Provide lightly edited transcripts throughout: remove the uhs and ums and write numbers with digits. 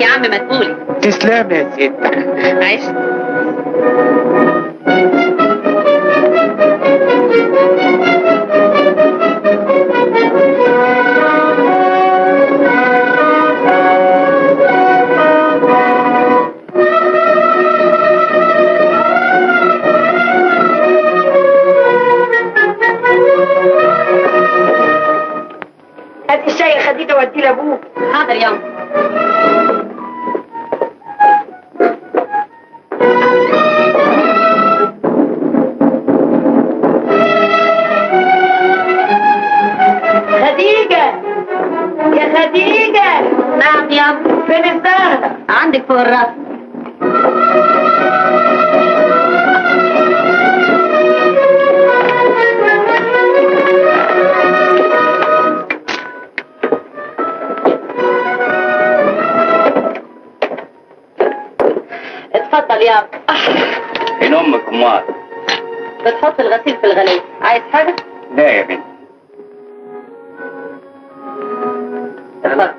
يا عم مدبولي. تسلم يا ست. عشت. هات الشاي يا خديجة وديه لابوك. حاضر يا خديجة، يا خديجة. نعم يا فين الزهرة؟ عندك فوق الراس. اتفضل يا فين امك امال؟ بتحط الغسيل في الغلاية. عايز حاجة؟ لا يا بنتي. اتفضل.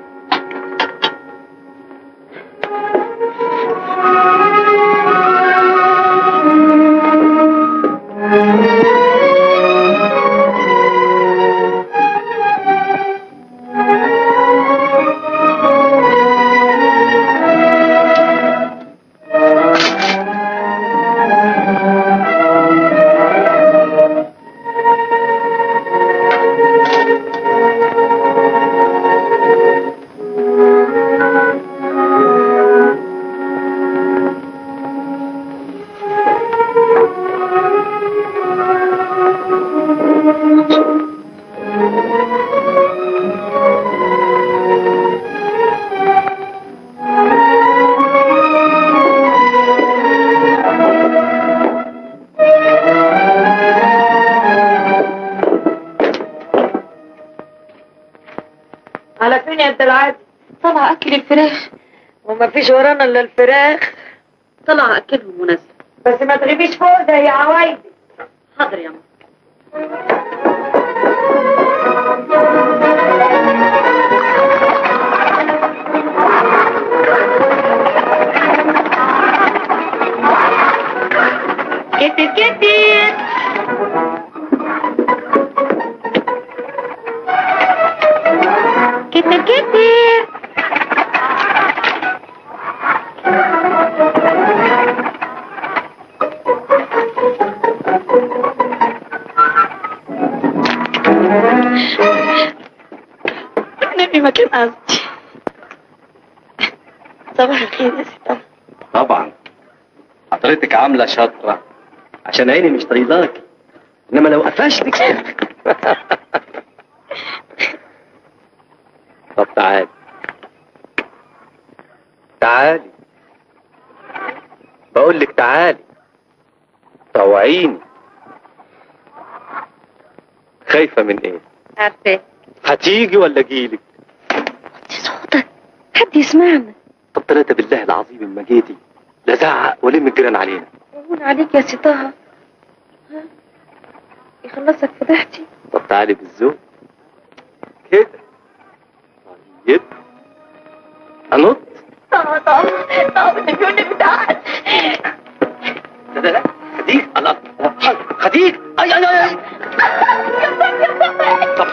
على فين يا انت العادي؟ طلع اكل الفراخ. وما فيش ورانا الا الفراخ. طلع اكلهم ونزل. بس ما تغيبيش فوق زي عوايدي. حاضر يا ماما. كتر كتر. كتر كتر. النبي ما كان قصدي. صباح الخير يا ستي. طبعا حضرتك عامله شاطرة عشان عيني مش طايلاكي، انما لو قفشتك. طب تعالي تعالي، بقول لك تعالي، طوعيني. خايفة من ايه؟ عارفه. هتيجي ولا اجيلك؟ وطي صوتك حد يسمعنا. طب ثلاثة بالله العظيم اما جيتي لا زعق ولم الجيران علينا. يهون عليك يا سي طه. ها؟ يخلصك فضيحتي. طب تعالي بالذوق كده. طيب انط. طه طه طه النبي والنبي تعال. لا لا لا خديج، الله خديج، اي اي اي. طب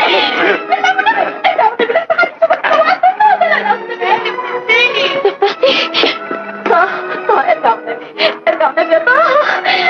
طه طه ارجع والنبي، ارجع والنبي يا طه، ارجع.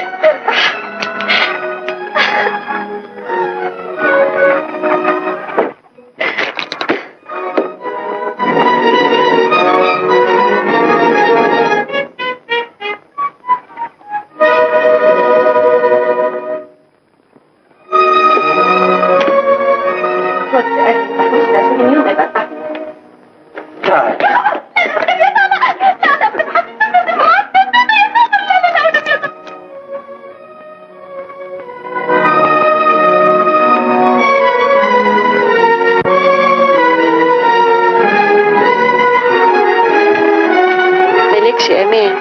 مالكش امان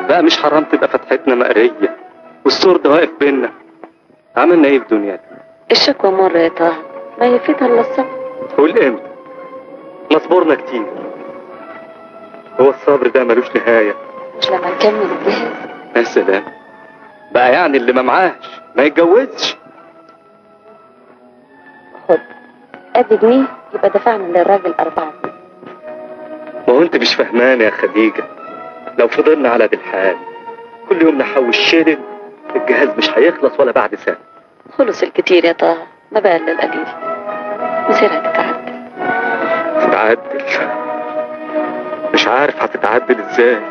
بقى. مش حرام تبقى فتحتنا مقريه والسور ده واقف بينا؟ عملنا ايه في دنياتنا؟ الشكوى مرة يا طه، ما يفيدها الا الصبر. قول امتى؟ ما صبرنا كتير. هو الصبر ده ملوش نهاية. مش لما نكمل الجهاز؟ يا سلام بقى، يعني اللي ما معاش ما يتجوزش. خد ادي جنيه يبقى دفعنا للراجل 4 جنيه. ما هو انت مش فهمان يا خديجة، لو فضلنا على بالحال كل يوم نحوش شيلن الجهاز مش هيخلص ولا بعد سنة. خلص الكتير يا طه، ما بقى الا القليل. مصيرها تتعدل. تتعدل؟ مش عارف هتتعدل ازاي.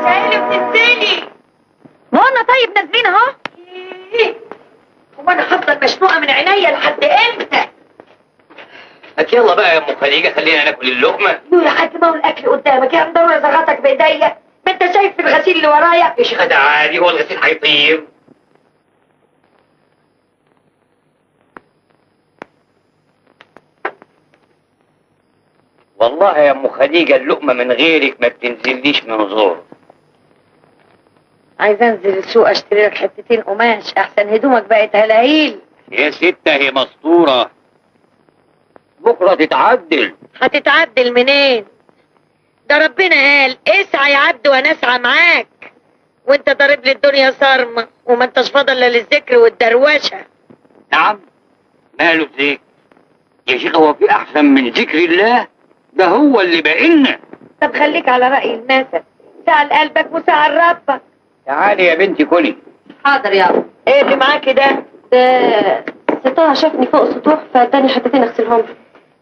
شايلي وتنزلي. ما قلنا طيب نازلين اهو. ايه هو انا هفضل مشنوقه من عينيا لحد امتى؟ هات يلا بقى يا ام خديجة خلينا ناكل اللقمة. نور يا حاج، ما هو الاكل قدامك يا مدور زغطك بايديا، ما انت شايف في الغسيل اللي ورايا. ايش غدا عادي، هو الغسيل هيطير؟ والله يا ام خديجة اللقمة من غيرك ما بتنزليش من زور. عايزه انزل السوق اشتري لك حتتين قماش، احسن هدومك بقت هلاهيل. يا ستة هي مسطوره، بكره تتعدل. هتتعدل منين؟ ده ربنا قال اسعى يا عبد وانا اسعى معاك، وانت ضارب لي الدنيا صارمة وما انتش فاضل الا للذكر والدروشه. نعم، ماله الذكر يا شيخ؟ هو في احسن من ذكر الله؟ ده هو اللي باقي. طب خليك على رأي المثل، ساعة لقلبك وساعة لربك. تعالي يا بنتي كلي. حاضر يابا. ايه اللي معاكي ده؟ ده ستها شافني فوق السطوح فاداني حتتين اغسلهم.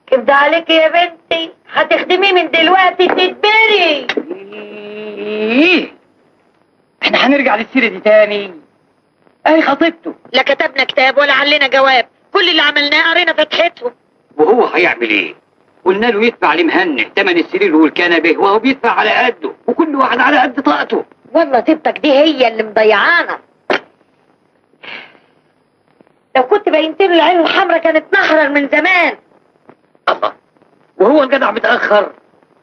كبد عليك يا بنتي، هتخدميه من دلوقتي تدبري. ايه احنا هنرجع للسيرة دي تاني؟ اهي خطيبته. لا كتبنا كتاب ولا علينا جواب، كل اللي عملناه قرينا فتحتهم. وهو هيعمل ايه؟ قلنا له يدفع لمهنه ثمن السرير والكنبه، وهو بيدفع على قده، وكل واحد على قد طاقته. والله طيبتك دي هي اللي مضيعانا. لو كنت بينت له العين الحمراء كانت نحرر من زمان. الله، وهو الجدع متاخر،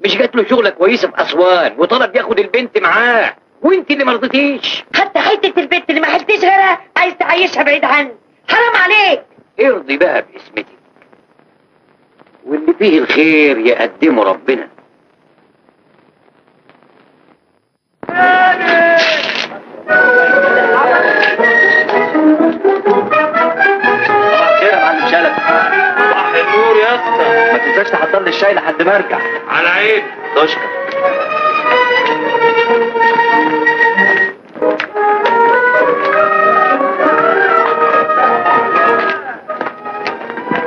مش جات له شغله كويسة في اسوان وطلب ياخد البنت معاه، وانت اللي ما رضيتيش. حتى حتة البنت اللي ما حلتيش غيرها عايز تعيشها بعيد عني، حرام عليك. ارضي بقى باسمتك، واللي فيه الخير يقدمه ربنا. خير يا معلم شلبي. صباح النور يا اسطى. ما تنساش تحضر لي الشاي لحد ما ارجع. على عيني. تشكر.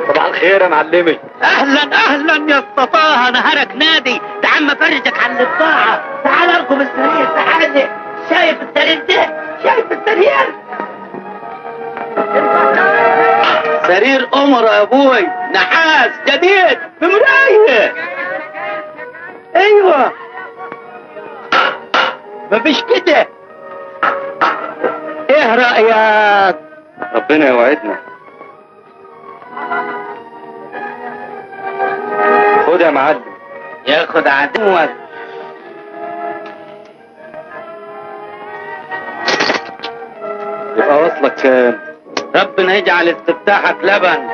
صباح الخير يا معلمي. اهلا اهلا يا اسطى، نهارك نادي. تعال ما فرجك عن البضاعة، تعال اركب السرير. تعال، شايف السرير ده؟ شايف السرير؟ سرير قمر يا ابوي، نحاس جديد بمرايه. ايوه مفيش كده. ايه رايك؟ ربنا يوعدنا. خد يا معلم. ياخد عدوك. يبقى وصلك كام؟ ربنا يجعل استفتاحك لبن.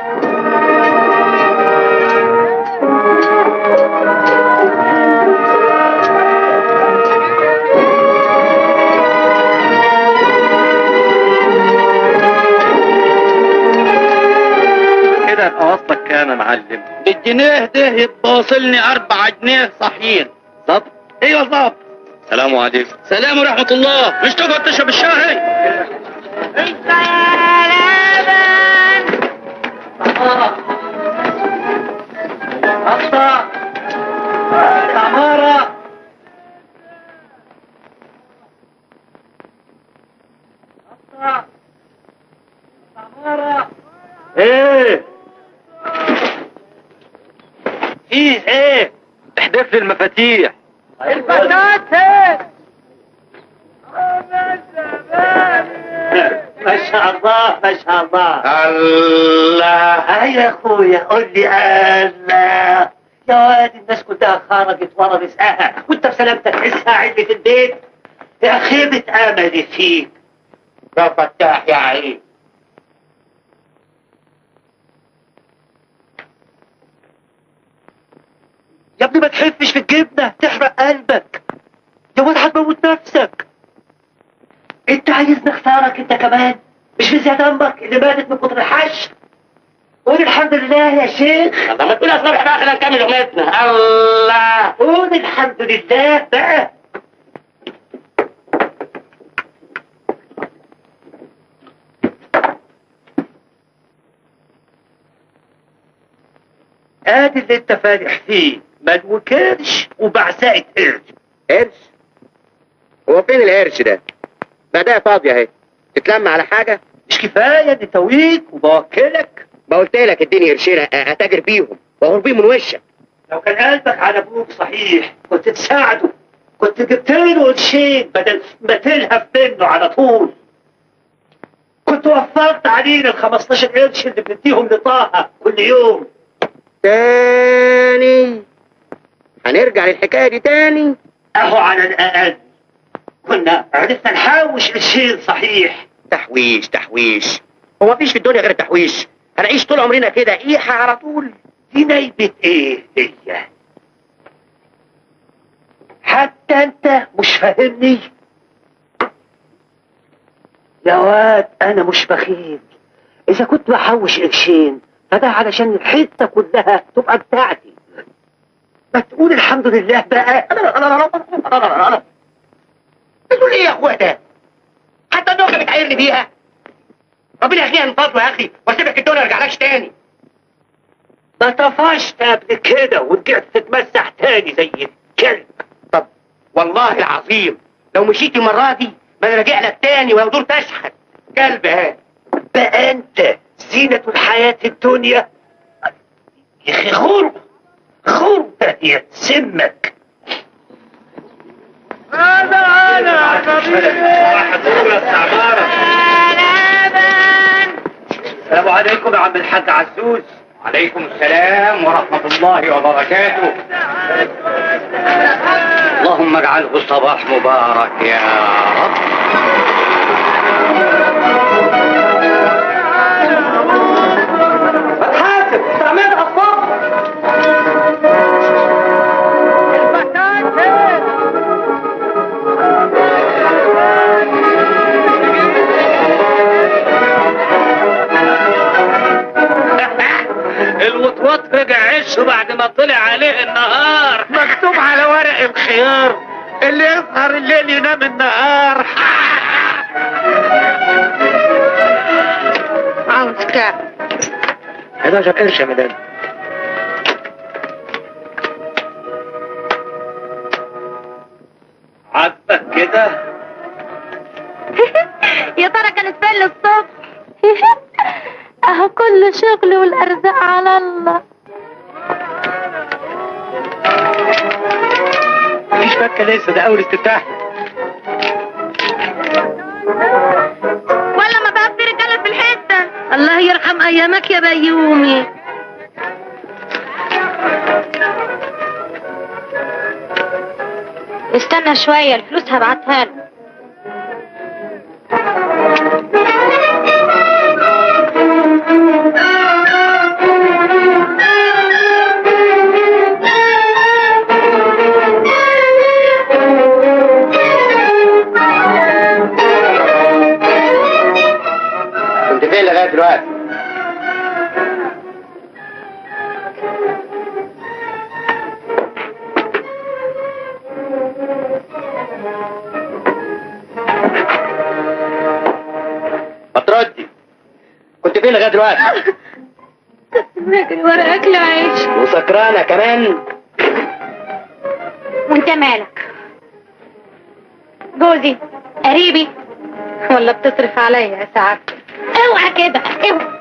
كده يبقى وصلك كام يا معلم؟ بالجنيه ده يبقى واصلني 4 جنيه صحيين. ظبط؟ ايوه ظبط. سلام عليكم. سلام ورحمة الله. مش تقعد تشرب الشاي؟ انت يا لبن. أخطأ عمارة. أخطأ عمارة. ايه؟ ايه ايه؟ احذف لي المفاتيح. البطاطس. ما شاء الله ما شاء الله. الله يا اخويا، قول لي الله يا واد. الناس كلها خرجت ورا رزقها وانت بسلامتك لسه قاعد في البيت. يا خيبة املي فيك يا فتاح يا عين. يا ابني ما تحفش في الجبنة تحرق قلبك. يا واد هتموت نفسك. انت عايزني اخسرك انت كمان؟ مش في زيادة امك اللي ماتت من كتر الحش؟ قول الحمد لله يا شيخ. طب ما تقول يا صبحي بقى، خلينا نكمل اغنيتنا. الله، قول الحمد لله بقى. ادي اللي انت فالح فيه، ملو كرش وبعزقة قرش. قرش؟ هو فين القرش ده؟ ما ده فاضية اهي، تتلم على حاجة؟ مش كفاية اني تويك وبوكلك؟ ما قلت لك اديني قرشين اتاجر بيهم واغور بيهم من وشك. لو كان قلبك على ابوك صحيح كنت تساعده، كنت جبت له قرشين بدل ما تلهف منه على طول. كنت وفرت علينا ال 15 قرش اللي بنديهم لطه كل يوم. تاني هنرجع للحكايه دي تاني؟ اهو على الاقل كنا عرفنا نحوش قرشين صحيح. تحويش تحويش، هو مفيش في الدنيا غير التحويش؟ هنعيش طول عمرنا كده ايحة على طول؟ دي نايبة ايه هي؟ حتى انت مش فاهمني؟ يا واد انا مش بخيل، اذا كنت بحوش قرشين فده علشان الحتة كلها تبقى بتاعتي. ما تقول الحمد لله بقى. انا بتقول ايه يا اخويا ده؟ حتى النكتة بتعايرني بيها؟ ربنا يغنيها من فضله يا اخي، واسيبك الدنيا ارجعلكش تاني. ما طفشت قبل كده ورجعت تتمسح تاني زي الكلب. طب والله العظيم لو مشيت المرة دي ما انا راجع لك تاني ولو دور تشحت. كلب اهي. بقى انت زينة الحياة الدنيا يا اخي. غربة غربة يا سمك. انا يا السلام عليكم يا عم الحاج عزوز. عليكم السلام ورحمة الله وبركاته. اللهم اجعله الصباح مبارك يا رب. اتحاسب استعمال الصبح. الوطواط رجع عشه بعد ما طلع عليه النهار. مكتوب على ورق الخيار اللي يسهر الليل ينام النهار. عاوز كام؟ 11 قرش يا مدام. عاجبك كده؟ يا ترى كانت فين الصبح؟ اهو كل شغل والارزاق على الله. مفيش فكه لسه، ده اول استفتاح. ولا ما بقى في رجاله في الحتة. الله يرحم ايامك يا بيومي. استنى شوية، الفلوس هبعتها لك. كنت فين لغاية دلوقتي؟ ما تردي، كنت فين لغاية دلوقتي؟ كنت بجري ورا اكل عيش. وسكرانه كمان؟ وانت مالك؟ جوزي قريبي ولا بتصرف عليا يا سعادتك؟ اوعى كده، اوعى.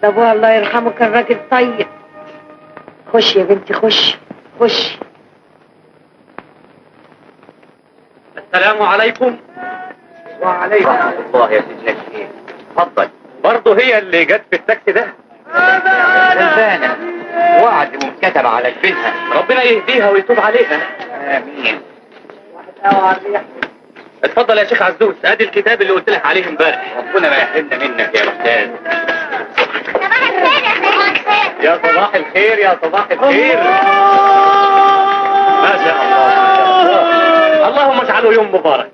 ده ابوها الله يرحمه كان راجل طيب. خش يا بنتي، خش خش. السلام عليكم. وعليكم الله يا سيدنا الشيخ. اتفضل. برضه هي اللي جت في التاكسي ده؟ غلبانة، وعد منكتب على جبينها. ربنا يهديها ويتوب عليها. امين. اتفضل يا شيخ عزوز، ادي الكتاب اللي قلت لك عليه امبارح. ربنا ما يحرمنا منك يا استاذ. يا صباح الخير، يا صباح الخير. ما شاء الله، اللهم اجعله يوم مبارك.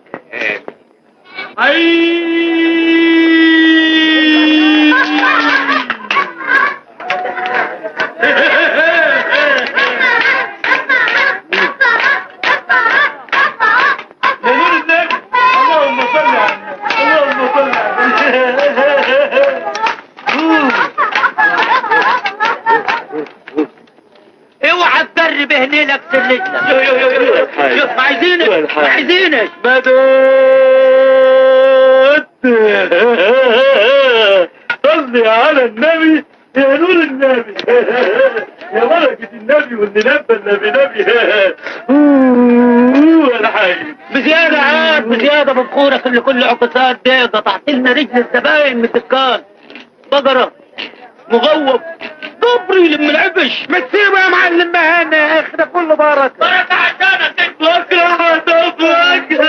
يا نور النبي، اللهم صل على النبي، اللهم صل على النبي. اوعى تجرب هنيلك سلتنا. شوف، عايزينك عايزينك. مدد، صلي على النبي يا نور النبي، يا بركة النبي واللي نبى النبي نبي. انا حي بزيادة عاد، بزيادة ببخورك اللي كل عقصات دي قطعت لنا رجل الزباين من الدكان. بقرة مغوب كبري لما العبش. ما تسيبه يا معلم مهنا يا اخي، ده كله بركة. بركة عشانك انت. بكره تبرك.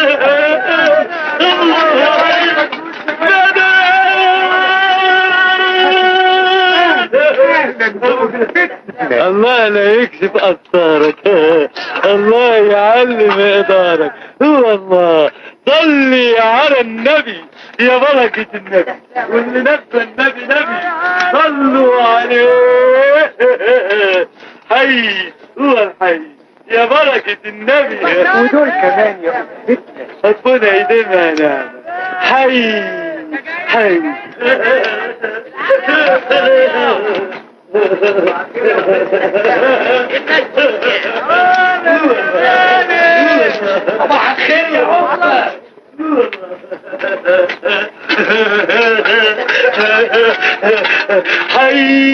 الله لا يكشف أسرارك، الله يعلم إقدارك. هو الله. صلي على النبي يا بركة النبي واللي نبى النبي نبي. صلوا عليه. حي هو الحي يا بركة النبي. ودول كمان يا أستاذ، ربنا يديمها نعمة. حي حي. صباح الخير يا عقبة. حي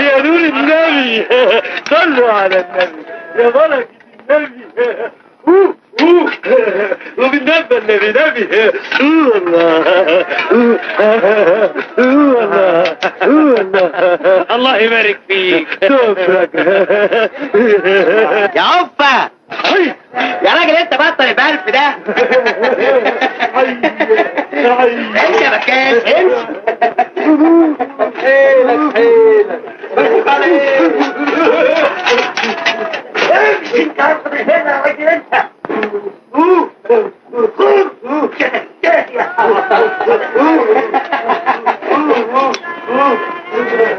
يا نور النبي، صلوا على النبي يا بركة النبي. وبالنبي النبي نبي. الله الله الله. الله يبارك فيك. شكرا يا عفة. يا راجل انت بطل البلف ده. امشي يا بكاش، امشي. حيلك حيلك. امشي انت من هنا يا راجل انت.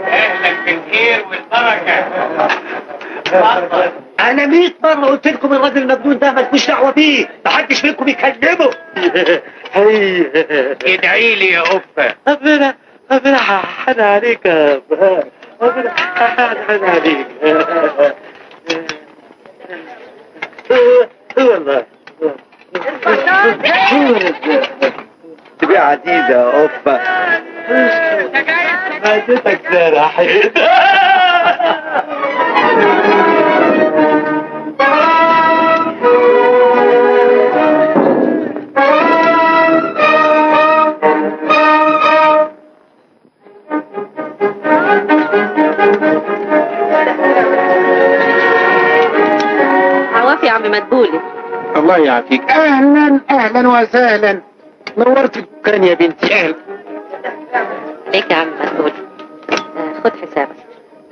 اهلك بالخير والبركة. انا 100 مرة قلت لكم الراجل المجنون ده مالكوش دعوه بيه، محدش منكم يكلمه. ادعي لي يا قفة. ربنا ربنا حن عليك يا ربنا، حن عليك والله. تبيع عزيزة يا قفة. عزتك سرحت. عوافي يا عم مدبولي. الله يعافيك. اهلا اهلا وسهلا، نورت الدكان يا بنتي. اهلا ليك يا عم مدبولي. خد حسابك.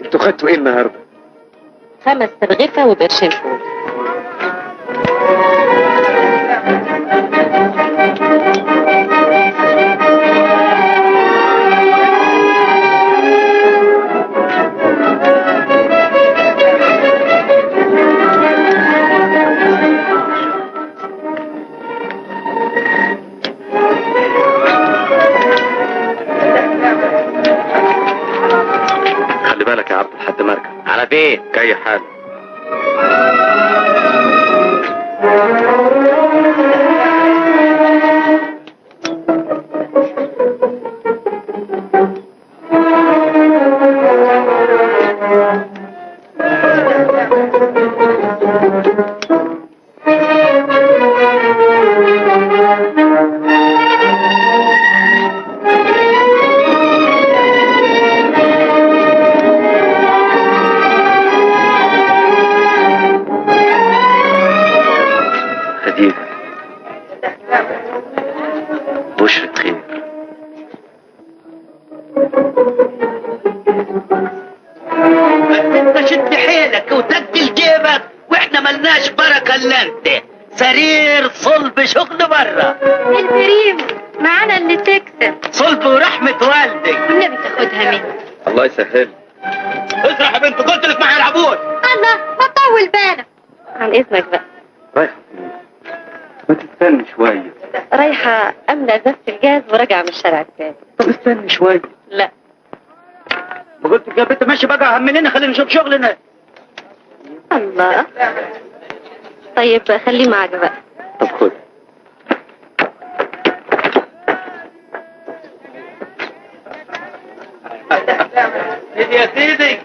انتوا خدتوا ايه النهارده؟ 5 ترغيفة وبقرشين فول. خلي بالك يا عبد لحد ما ارجع. على فين؟ جاي حالا. بس انت شد حيلك وتقل جيبك، واحنا ملناش بركة الا انت. سرير صلب شغل بره. البريم معانا اللي تكسب. صلب ورحمة والدك. والنبي تاخدها مني. الله يسهل. اسرح يا بنت، قلت لك ما هيلعبوش. الله، ما تطول بالك. عن اذنك بقى. رايحة فين؟ ما تستني شوية. رايحة املى ازازة الجاز وراجعه من الشارع التاني. طب استني شوية. لا. ما قلت لك يا بنت ماشي بقى، همننا خلينا نشوف شغلنا. الله. طيب خليه معاك بقى. طب خد. سيدي يا سيدي،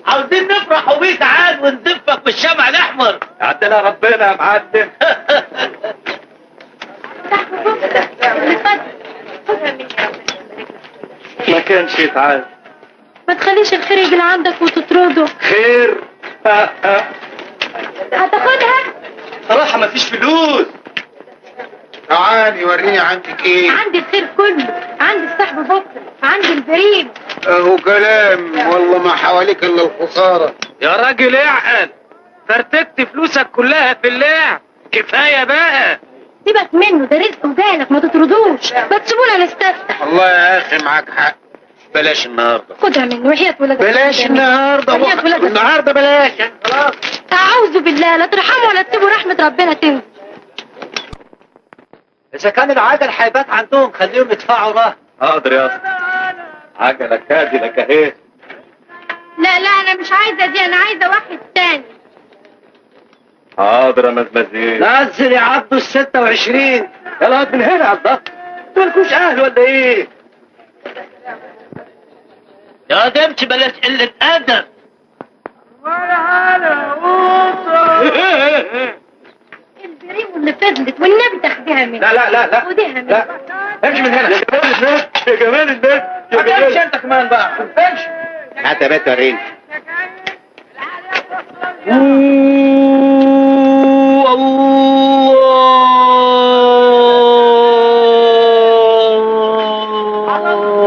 عاوزين نفرح وبيك عاد ونزفك بالشمع الاحمر. عدلها ربنا يا معلم. ما كانش يتعاد. ما تخليش الخير يجي لعندك وتطرده. خير؟ هتاخدها؟ صراحة مفيش فلوس. تعالي وريني عندك ايه. عندي الخير كله، عندي السحب بكره، عندي البريم. اهو كلام، والله ما حواليك الا الخسارة. يا راجل اعقل، فرتكت فلوسك كلها في اللعب، كفاية بقى. سيبك منه، ده رزق وجالك، ما تطردوش، ما تسيبونا نستفتح. والله يا اخي معاك حق، بلاش النهارده. خدها مني وحياة ولادك. بلاش النهارده، النهارده بلاش خلاص. اعوذ بالله، لا ترحموا ولا تسيبوا رحمة ربنا تنزل. اذا كان العجل هيبات عندهم خليهم يدفعوا رهن. حاضر يا اسطى. عجلك هادي لك اهي. لا لا، انا مش عايزه دي، انا عايزه واحد تاني. حاضر يا مزمزيل. نزل يا عبدو ال 26. يلا هات من هنا يا عبد. انتوا مالكوش اهل ولا ايه؟ يا دمش بلاش قلة ادب. البريم اللي فضلت والنبي تاخديها مني. لا لا لا لا، خديها مني. لا امشي من هنا. يا جمال الناس، يا جمال الناس، يا جمال. امشي انت كمان بقى، امشي. هات يا بنت وريني.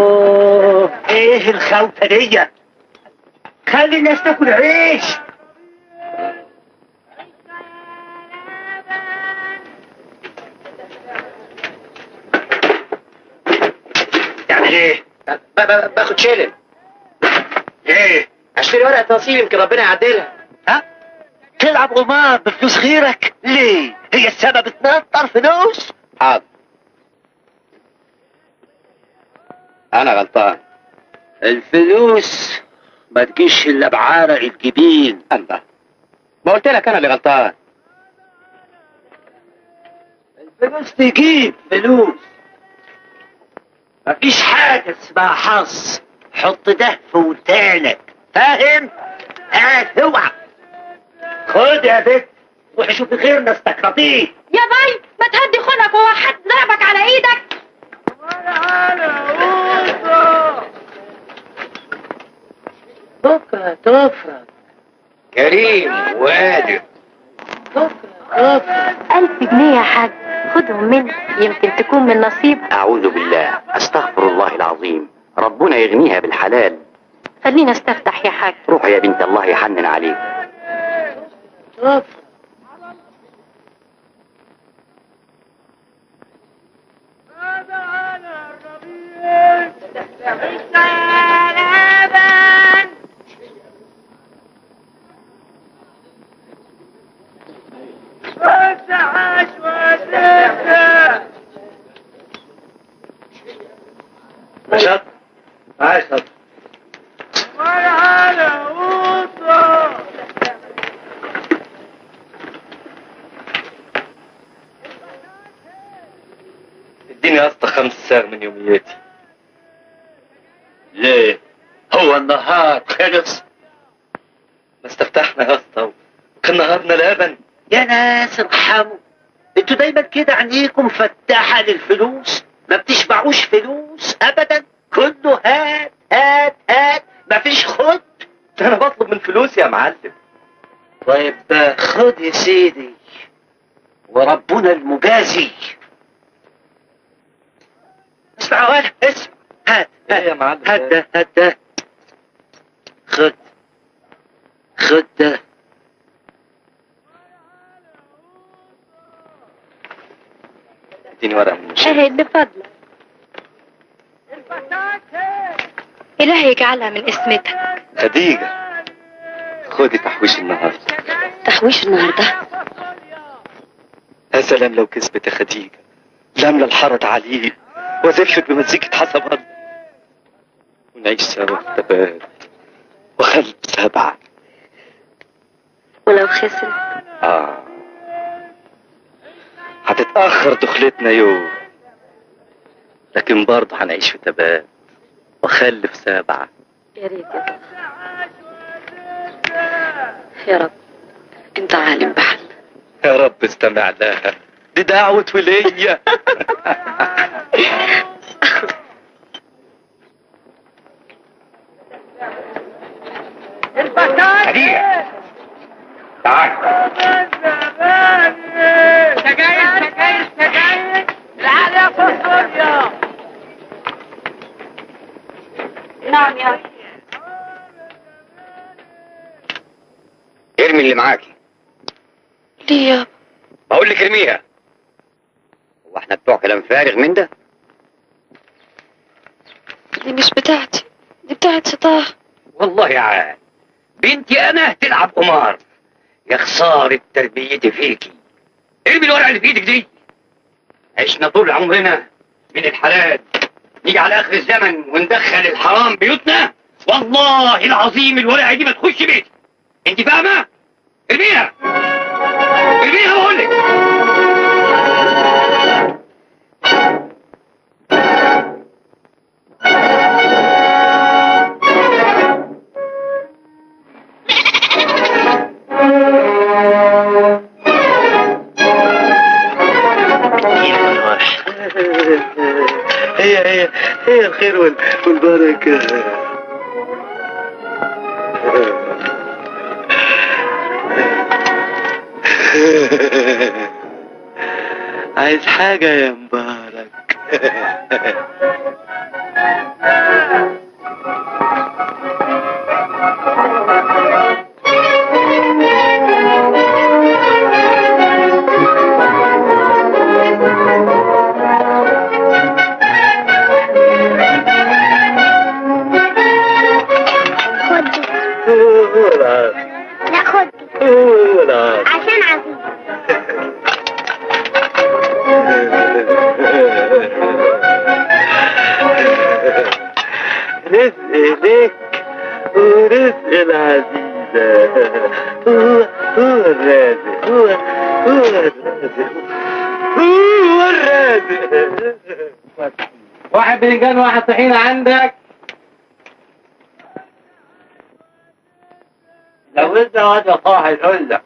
الله، ايه الخوفه دي؟ خلي الناس تاكل عيش. تعمل ايه؟ باخد شيلن. ايه؟ اشتري ورقة نصيب يمكن ربنا يعدلها. ها؟ تلعب قمار بفلوس غيرك ليه؟ هي السبب تنطر فلوس؟ حاضر، انا غلطان. الفلوس ما تجيش الا بعرق الجبين. الله، ما قلت لك انا اللي غلطان. الفلوس تجيب فلوس، مفيش حاجة اسمها حظ. حط ده في ودانك، فاهم؟ هات اوعى. خد يا بنت روحي شوفي غيرنا استكرتيه. يا باي ما تهدي خلقك، هو حد ضربك على ايدك؟ بكرة تفرج. كريم وادي. بكرة تفرج. 1000 جنيه يا حاج، خدهم مني، يمكن تكون من نصيبك. اعوذ بالله، استغفر الله العظيم، ربنا يغنيها بالحلال. خلينا استفتح يا حاج. روحي يا بنت، الله يحنن عليك. تفرج. شاطر، عايش شاطر. اديني يا اسطى 5 ساغ من يومياتي. ليه؟ هو النهار خلص؟ ما استفتحنا يا اسطى وكان نهارنا لبن. يا ناس ارحموا، انتوا دايما كده عينيكم فتاحة للفلوس، ما بتشبعوش فلوس ابدا، كله هات هات هات، مفيش خد. ده انا بطلب من فلوسي يا معلم. طيب خد يا سيدي، وربنا المجازي. اسمع يا ولد، اسمع. هات ايه يا معلم؟ هات ده، هات ده. خد خد ده. اديني ورقة من المشاكل. اهي اللي فضلك. إلهي يجعلها من اسمتك. خديجة خدي تحويش النهارده. تحويش النهارده؟ يا سلام لو كسبت يا خديجة، لملة الحارة تعليق وازفك بمزيكة حسب الله، ونعيش سوا في تبات وخلف سبعة. ولو خسرت؟ هتتأخر دخلتنا يوم، لكن برضه هنعيش في تبات وخلف سبعة. يا ريت يا طه. يا رب انت عالم بحال. يا رب استمع لها، دي دعوة ولية. خديجة تعال. سجاير سجاير سجاير العقل يا فاصوليا. نعم يا ارمي اللي معاكي. ليه يابا؟ بقول لك ارميها. هو احنا بتوع كلام فارغ من ده؟ دي مش بتاعتي، دي بتاعت سطاح. والله يا عاد بنتي انا تلعب قمار، يا خسارة تربيتي فيكي. ارمي الورقة اللي في ايدك دي. عشنا طول عمرنا من الحلال، نيجي على اخر الزمن وندخل الحرام بيوتنا. والله العظيم الورقة دي ما تخش بيتي، انت فاهمة؟ ارميها ارميها بقول لك. هي هي هي الخير والبركة. عايز حاجة يا مبارك؟ خدي. لا خدي عشان عزيز. رزق لك ورزق العزيزة، هو هو الرازق، هو هو الرازق، هو الرازق. واحد بلنجان واحد طحينة عندك. لو انت واد صاحي قول لك.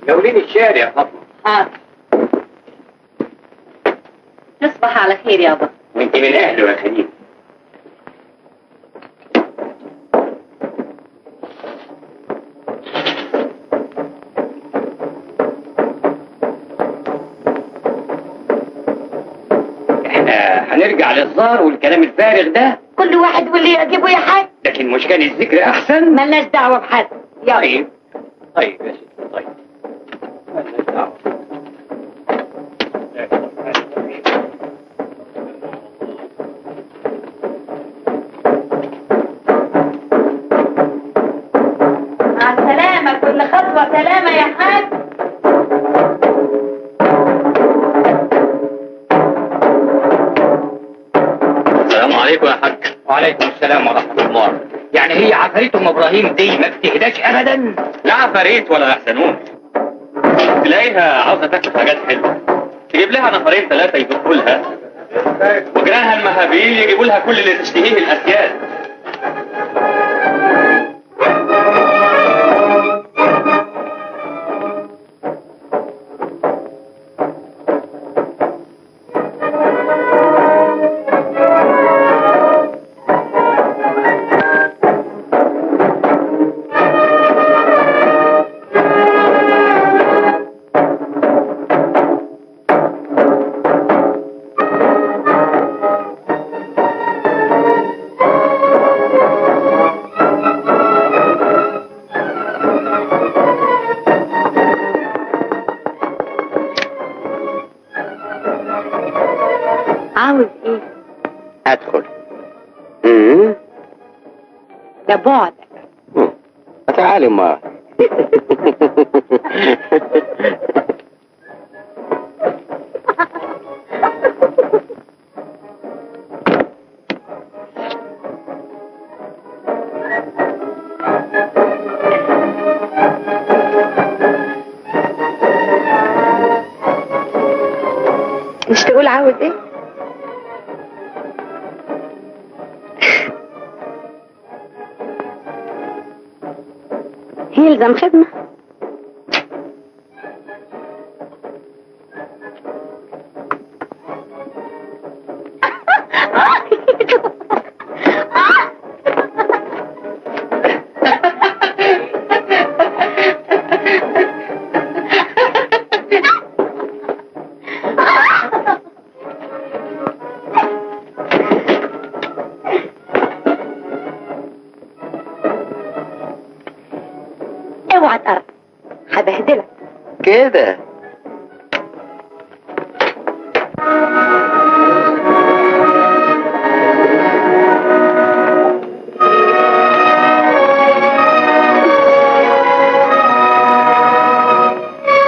ناوليني الشارع يا فاطمة. حاضر. تصبح على خير يابا. وانت من اهله يا خديجة. احنا هنرجع للزار والكلام الفارغ ده؟ كل واحد واللي يعجبه يا حاج. لكن مش كان الذكر احسن؟ ملناش دعوه بحد. يلا. طيب طيب يا ستي، طيب ملناش دعوه. مع السلامة، كل خطوة سلامه يا حاج. السلام عليكم يا حاج. وعليكم السلام ورحمة الله. يعني هي عفاريت ام ابراهيم دي ما بتهداش ابدا؟ لا عفاريت ولا يحزنون. تلاقيها عاوزه تاكل حاجات حلوة، تجيب لها نفرين ثلاثة يدقوا لها، وجيرانها المهابيل يجيبوا لها كل اللي تشتهيه الاسياد. عاوز ايه؟ ادخل. ده بعدك. تعالي ما. مش تقول عاوز ايه؟ يلزم خدمة. اوعى تقرب، هبهدلك كده.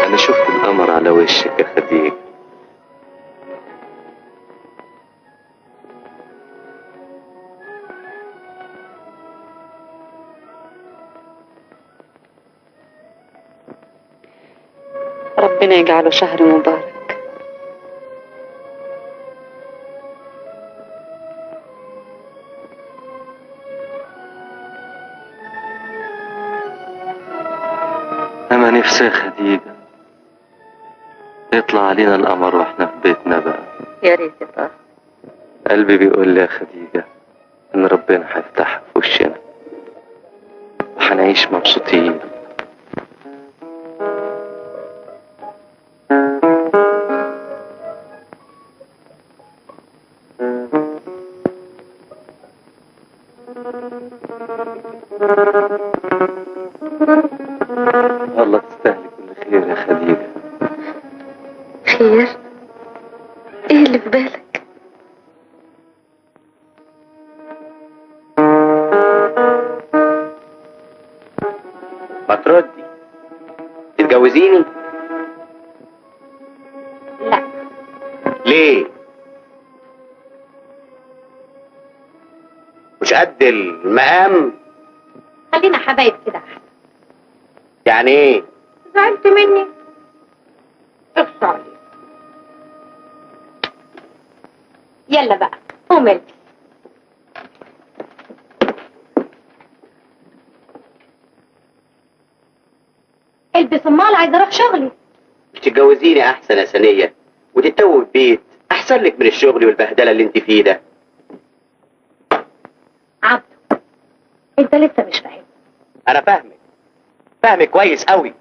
انا شفت القمر على وشك يا خديجة. ربنا يجعله شهر مبارك. أما نفسي يا خديجة يطلع علينا القمر واحنا في بيتنا بقى. يا ريت يا طه. قلبي بيقول لي يا خديجة إن ربنا هيفتحها في وشنا وهنعيش مبسوطين. والله تستاهلي كل خير يا خديجة. خير؟ ايه اللي في بالك؟ ما تردي، تتجوزيني؟ لا. ليه؟ مش قد المقام؟ خلينا حبايب كده احسن. يعني ايه؟ زعلت مني؟ اخص عليك. يلا بقى قوم البس. البس. البس امال، عايزه اروح شغلي. مش تتجوزيني احسن يا سنية وتتوه في بيت احسن لك من الشغل والبهدله اللي انت فيه ده. عبده انت لسه مش فاهم. انا فاهمك، فاهمك كويس قوي.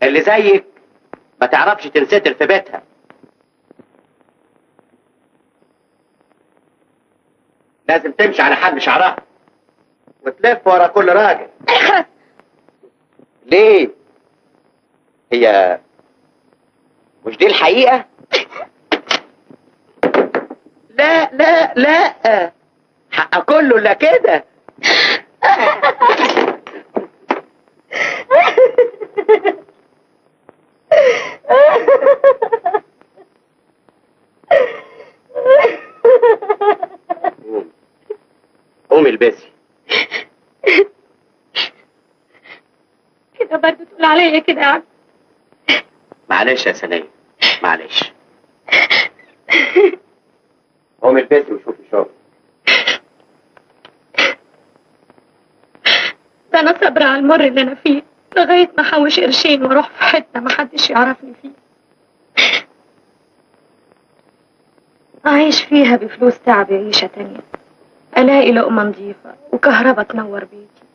اللي زيك ما تعرفش تنستر في بيتها. لازم تمشي على حل شعرها وتلف ورا كل راجل. ليه؟ هي مش دي الحقيقة؟ لا لا لا، حق كله لا كده. قومي قومي البسي. كده برضه تقول عليا كده يا عم؟ معلش يا سنية معلش. قومي البسي وشوفي شغل. ده انا صابرة على المر اللي انا فيه لغاية ما احوش قرشين واروح في حتة ما حدش يعرفني فيه، اعيش فيها بفلوس تعب عيشة تانية، الاقي لقمة نظيفة وكهرباء تنور بيتي.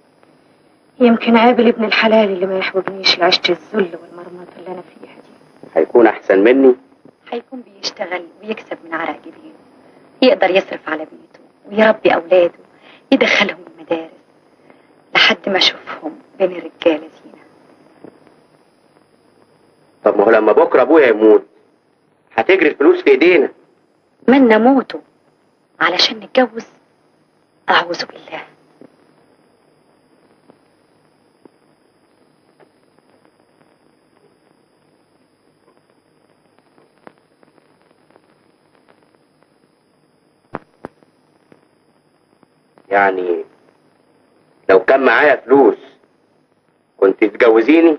يمكن اقابل ابن الحلال اللي ما يحوجنيش لعيشة الذل والمرمطة اللي انا فيها دي. هيكون احسن مني؟ هيكون بيشتغل ويكسب من عرق جبينه، يقدر يصرف على بيته ويربي اولاده، يدخلهم المدارس لحد ما اشوفهم بين الرجالة زينة. طب ما هو لما بكره ابويا يموت هتجري الفلوس في ايدينا. من نموته علشان نتجوز؟ اعوذ بالله. يعني لو كان معايا فلوس كنت تتجوزيني؟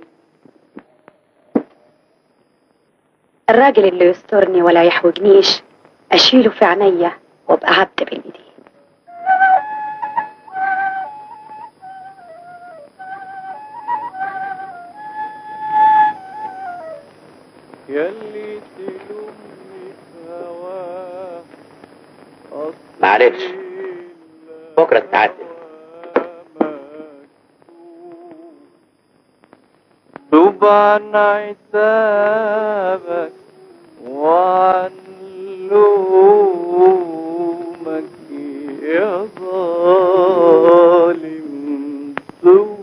الراجل اللي يسترني ولا يحوجنيش اشيله في عينيا وابقى عبد بين ايديه. يلي تلومني في هواه. معلش بكره تتعدل. توب عن عتابك وعن لومك يا ظالم توب.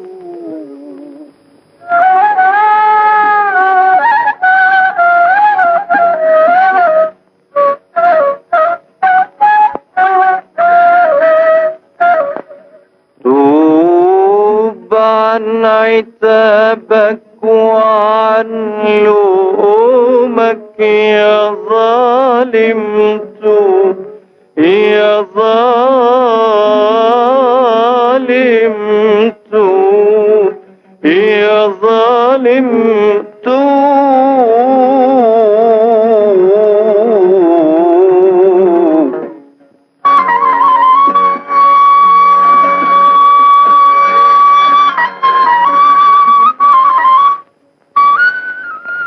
توب عن عتابك وعن لومك يا ظالم توب، يا ظالم توب، يا ظالم توب.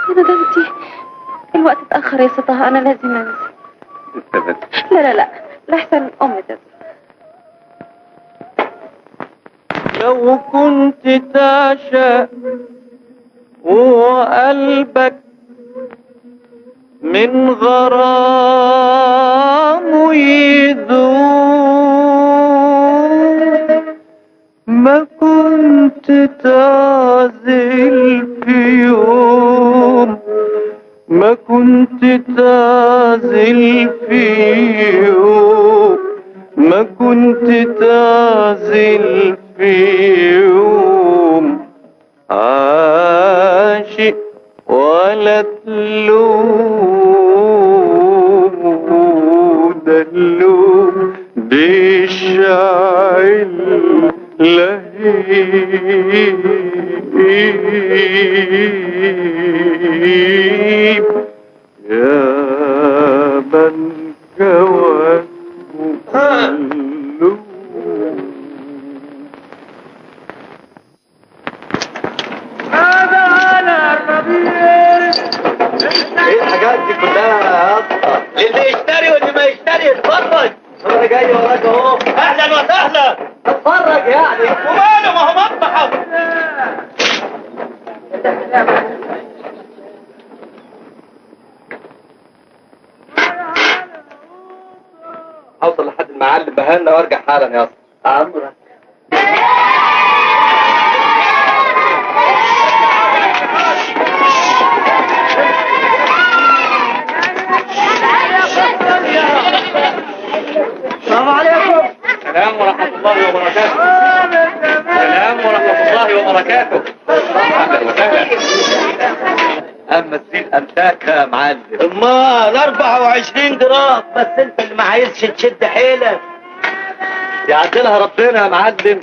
يا ندمتي الوقت اتأخر يا سطها، أنا لازم أنزل. لا لا لا لحسن أمي تزعل. لو كنت تعشق وقلبك من غرامة يذوب، ما كنت تعزل في يوم، ما كنت تعزل في يوم، ما كنت تعزل في يوم عاشق ولا تلوم. ده اللوم بيشعل لهيب يا من كواه اللوم. ايه الحاجات دي كلها يا اسطى؟ اللي يشتري واللي ما يشتري يتفرج. انا جاي وراك اهو. اهلا وسهلا. اتفرج يعني. وماله، ما هو مطبخ. هوصل لحد المعلم بهنا وارجع حالا يا اسطى. عمرك. السلام عليكم. السلام ورحمة الله وبركاته. السلام ورحمة الله وبركاته. أهلا وسهلا. أما الزين أمساك يا معلم. أمال 24 جرام، بس أنت اللي ما عايزش تشد حيلك. يعدلها ربنا يا معلم.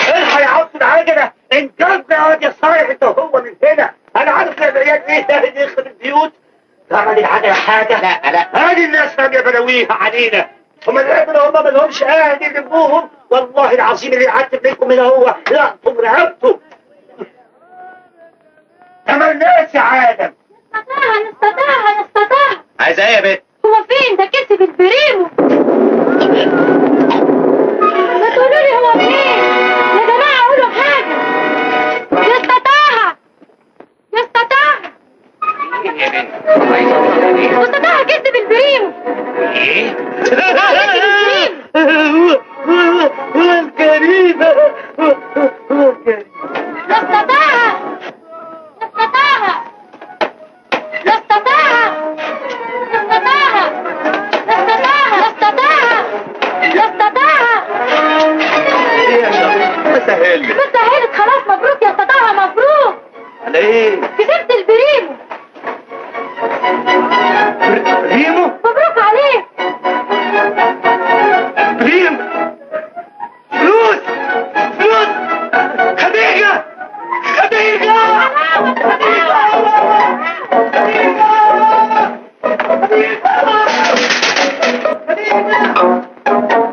الحق يا عبد العجلة، انجزنا يا واد يا صايع انت وهو من هنا. أنا عارف العيال إيه ده اللي يخرب البيوت. تعمل العجلة حاجة؟ لا لا، هذه الناس فاهم يا بلاويها علينا. هم العبرة هم ما لهمش أهل يلموهم. والله العظيم اللي يعتب منكم هنا هو لقطم رقبته. عملناش يا عالم. نستطاعها نستطاعها نستطاعها. عايزة ايه يا بنت؟ هو فين ده؟ كسب البريمو. ما تقولوا لي هو فين؟ يا جماعة قولوا حاجة. يستطاعها يستطاعها. ايه يا بنت؟ عايزة يستطاعها كسب البريمو. ايه؟ الكريمة يستطاعها يستطاعها يستطاعها يستطاعها يستطاعها يستطاعها يستطاعها. ما سهلت ما سهلت. خلاص مبروك يا استطاعها، مبروك. على ايه؟ كسبت البريمو. بريمو؟ مبروك عليك. بريمو، فلوس فلوس. خديجة خديجة خديجة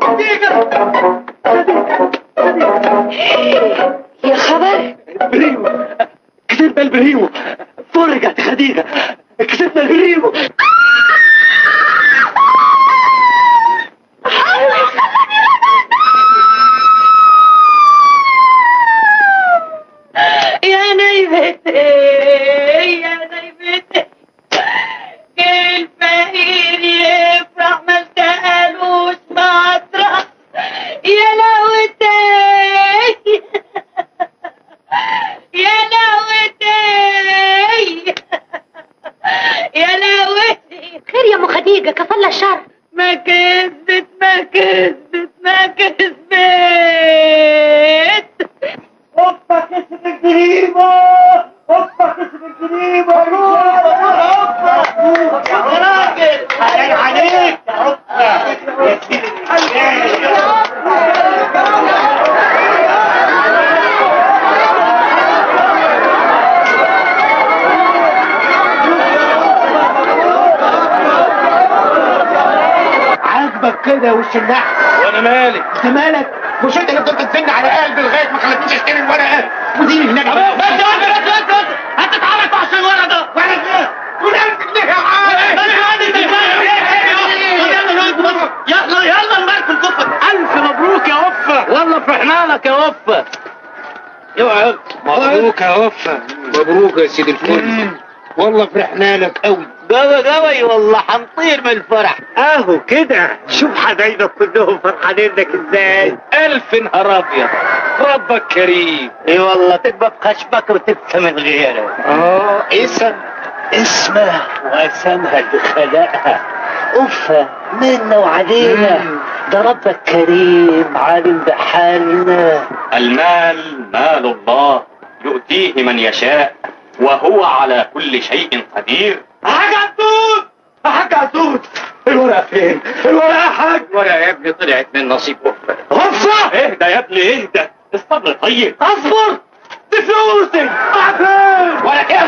خديجة. يا خبر. بريمو، كسبنا البريمو. فرجت خديجة، كسبنا البريمو. يا نايبتي يا نايبتي، الفقير يفرح ما اشتقالوش مطرح. يا لهوتي يا لهوتي يا لهوتي. خير يا ام خديجة، كفالة الشر. ما كذبت ما كذبت ما كذبت. اوبا كسب الجريمة، اوبا كسب الجريمة. روح اوبا يا راجل، حلال عليك يا اوبا يا سيدي. عاجبك كده وش النحس؟ وانا مالي؟ انت مالك؟ مش انت اللي فضلت تزن على قلبي لغاية ما خلتنيش اشتري الورقة وديني هناك. بس بس بس بس، هتتعرف عشان الورقة ده. ورقة ايه؟ والألف جنيه يا عم. يلا يلا نبارك الكفر. ألف مبروك يا وفا، والله فرحنا لك يا وفا. اوعى مبروك يا وفا، مبروك يا سيد الكل، والله فرحنا لك قوي. قوي قوي والله، حنطير من الفرح. اهو كده، شوف حبايبك كلهم فرحانين لك ازاي. ألف نهار أبيض، ربك كريم. اي والله، تبقى بخشمك وتبكى من غيرك. اسم اسمها واسمها اللي خلقها أفة منا وعلينا. ده ربك كريم عالم بحالنا. المال مال الله يؤتيه من يشاء وهو على كل شيء قدير. حاج عبدود، حاج عبدود، الورقة فين؟ الورقة يا حاج. الورقة يا ابني طلعت من نصيب أفة. أفة؟ اهدى يا ابني اهدى، الصبر طيب. اصبر، دي فلوسي. فين؟ ولا كده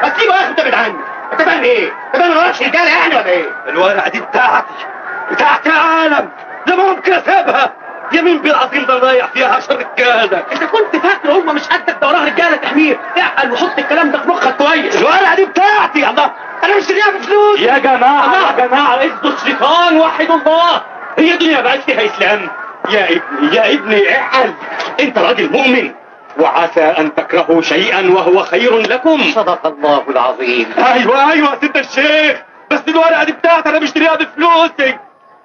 بس سيبه ياخد ده من عندي. انت فاهم ايه؟ انت فاهم ما رجاله يعني ولا ايه؟ الورقة دي بتاعتي، بتاعتي يا عالم، ده ممكن اسيبها. يمين بالعظيم ده رايح فيها 10 رجاله. انت كنت فاكر هم مش قدك، ده وراها رجاله تحمير. اعقل وحط الكلام ده في مخك كويس. الورقة دي بتاعتي. الله، انا مشتريها بفلوس. يا جماعة يا جماعة اخذوا الشيطان وحدوا الله. هي الدنيا بقت فيها اسلام؟ يا ابني يا ابني اعقل، انت راجل مؤمن، وعسى ان تكرهوا شيئا وهو خير لكم. صدق الله العظيم. ايوه ايوه يا سيد الشيخ، بس الورقة دي بتاعتي، انا مشتريها بفلوسي.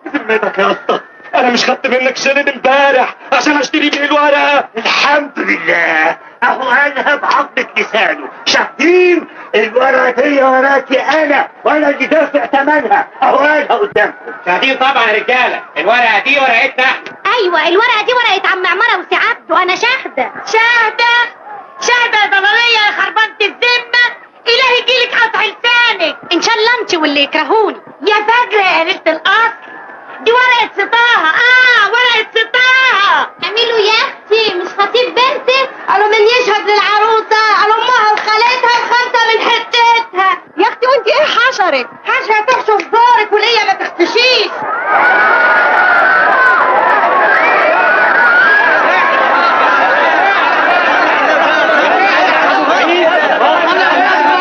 بذمتك يا اسطى، انا مش خدت منك شيلين امبارح عشان اشتري بيه الورقة؟ الحمد لله، اهو قالها بعظمة لسانه. شاهدين، الورقة دي ورقتي انا، وانا اللي دافع ثمنها، اهو قالها قدامكم. شاهدين طبعا يا رجاله، الورقة دي ورقتنا احنا. ايوه الورقة دي ورقة عم عمارة وسي عبده، وانا شاهده. شاهده؟ شاهده يا ضلاليه يا خربانة الذمة، الهي يجيلك قطع لسانك. ان شاء الله انت واللي يكرهوني. يا فجر يا قليله الاصل، دي ورقة سطاها. ورقة سطاها. اعملوا يا اختي، مش خطيب بنتك؟ قالوا من يشهد للعروسه؟ قالوا امها وخالتها وخمسة من حتتها. يا اختي وانت ايه حشرك؟ حشرة تحشر دارك وليا ما تختشيش.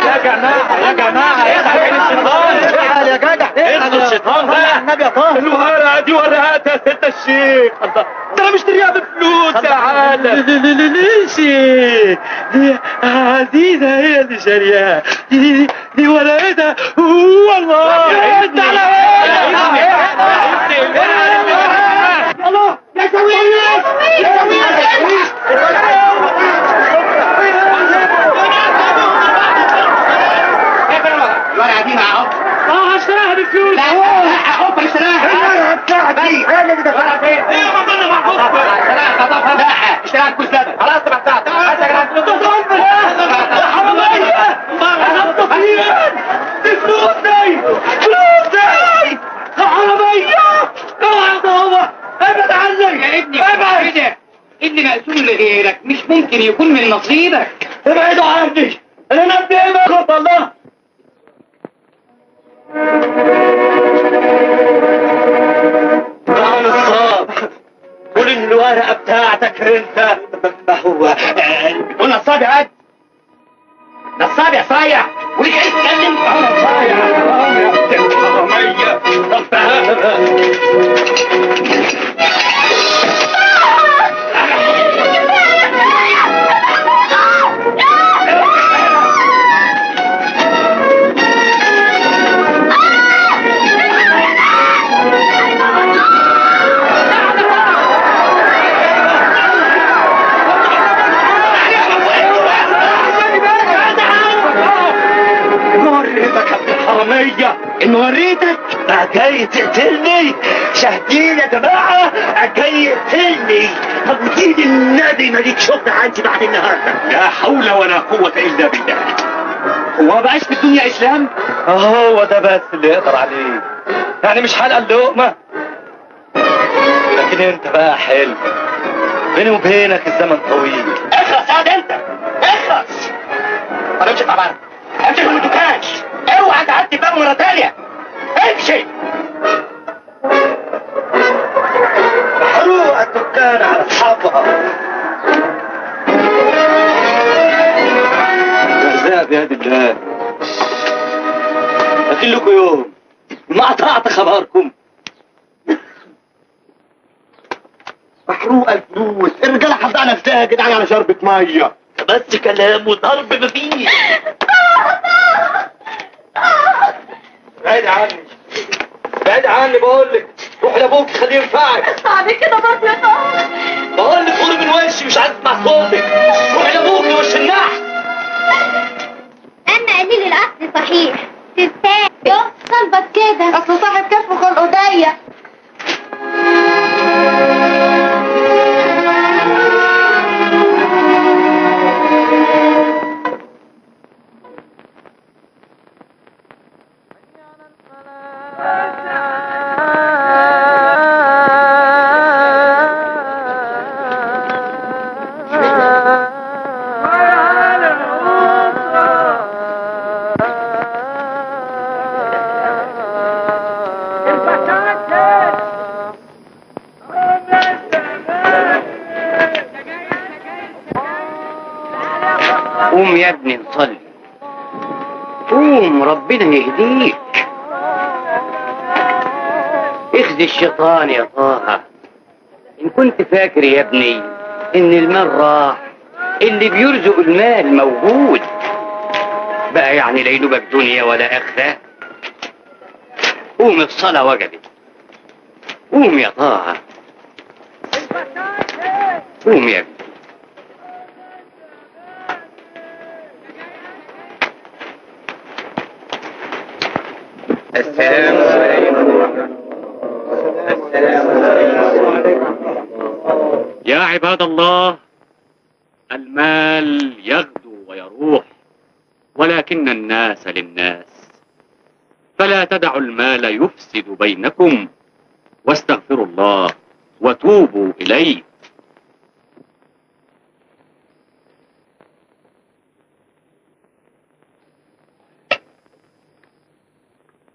يا جماعة يا جماعة اخذوا الشيطان. اعقل يا جدع، اخذوا الشيطان بقى. النبي يا طه، الورقة دي ورقتها يا سيد الشيخ. الله، ده انا مشتريها بفلوس يا عالم. ليش دي عزيزة هي اللي شارياها، دي ورقتها والله. انت على ايه؟ الله يا سويس يا سويس. الورقة دي مع عب. هشتريها بفلوس. لا لا، اشتراها. الورقة بتاعتي انا اللي دفعت. ايه ما ضلنا مع عب. اشتراها خطفها. لا اشتراها بكوز لبن. خلاص تبقى بتاعتك. هات يا جدعان. يا حرامية، دي فلوسي فلوسي يا حرامية. اوعى يا بابا، ابعد عني يا ابني. ابعد، اللي مقسوم لغيرك مش ممكن يكون من نصيبك. ابعدوا عني، انا ابني ايه؟ الله. تعال نصاب، قول ان الورقة بتاعتك انت. ما هو بتقول نصاب يا قد نصاب يا صايع، وليك عايز تتكلم؟ انا صايع يا ابن الحرامية. طب تعالى. إن وريتك بقى جاي تقتلني. شاهدين يا جماعة، جاي يقتلني. طب ودين النبي ماليك شغل عندي بعد النهارده. لا حول ولا قوة إلا بالله. هو ما بقاش في الدنيا إسلام؟ هو ده بس اللي يقدر عليه، يعني مش حلقة اللقمة. لكن انت بقى حلو، بيني وبينك الزمن طويل. اخلص يا انت، اخلص. انا امشي طبعا، امشي من الدكان، اوعى تعدي الباب مرة تانية. امشي. محروقة الدكان على اصحابها. الارزاق بيد الله. لكن لكم يوم ما قطعت خبركم. محروقة الفلوس، الرجالة حطها نفسها يا جدعان على شربة مية. بس كلام وضرب مفيش. بعيد عني، بعيد عني بقول لك. روح لابوك خليه ينفعك. بعد كده برضه يا طه بقول لك قولي من وشي، مش عايز اسمع صوتك. روح لابوك يا وش النحس. اما قليل الاصل صحيح، تستاهل صلبك كده، اصل صاحب كف خلقه ضيق. قوم يا ابني نصلي، قوم ربنا يهديك. اخزي الشيطان يا طه. إن كنت فاكر يا ابني إن المال راح، اللي بيرزق المال موجود بقى، يعني لا ينوبك دنيا ولا آخرة. قوم الصلاة وجبت، قوم يا طه، قوم يا ابني. السلام عليكم. السلام عليكم. يا عباد الله، المال يغدو ويروح، ولكن الناس للناس، فلا تدعوا المال يفسد بينكم، واستغفروا الله وتوبوا إليه.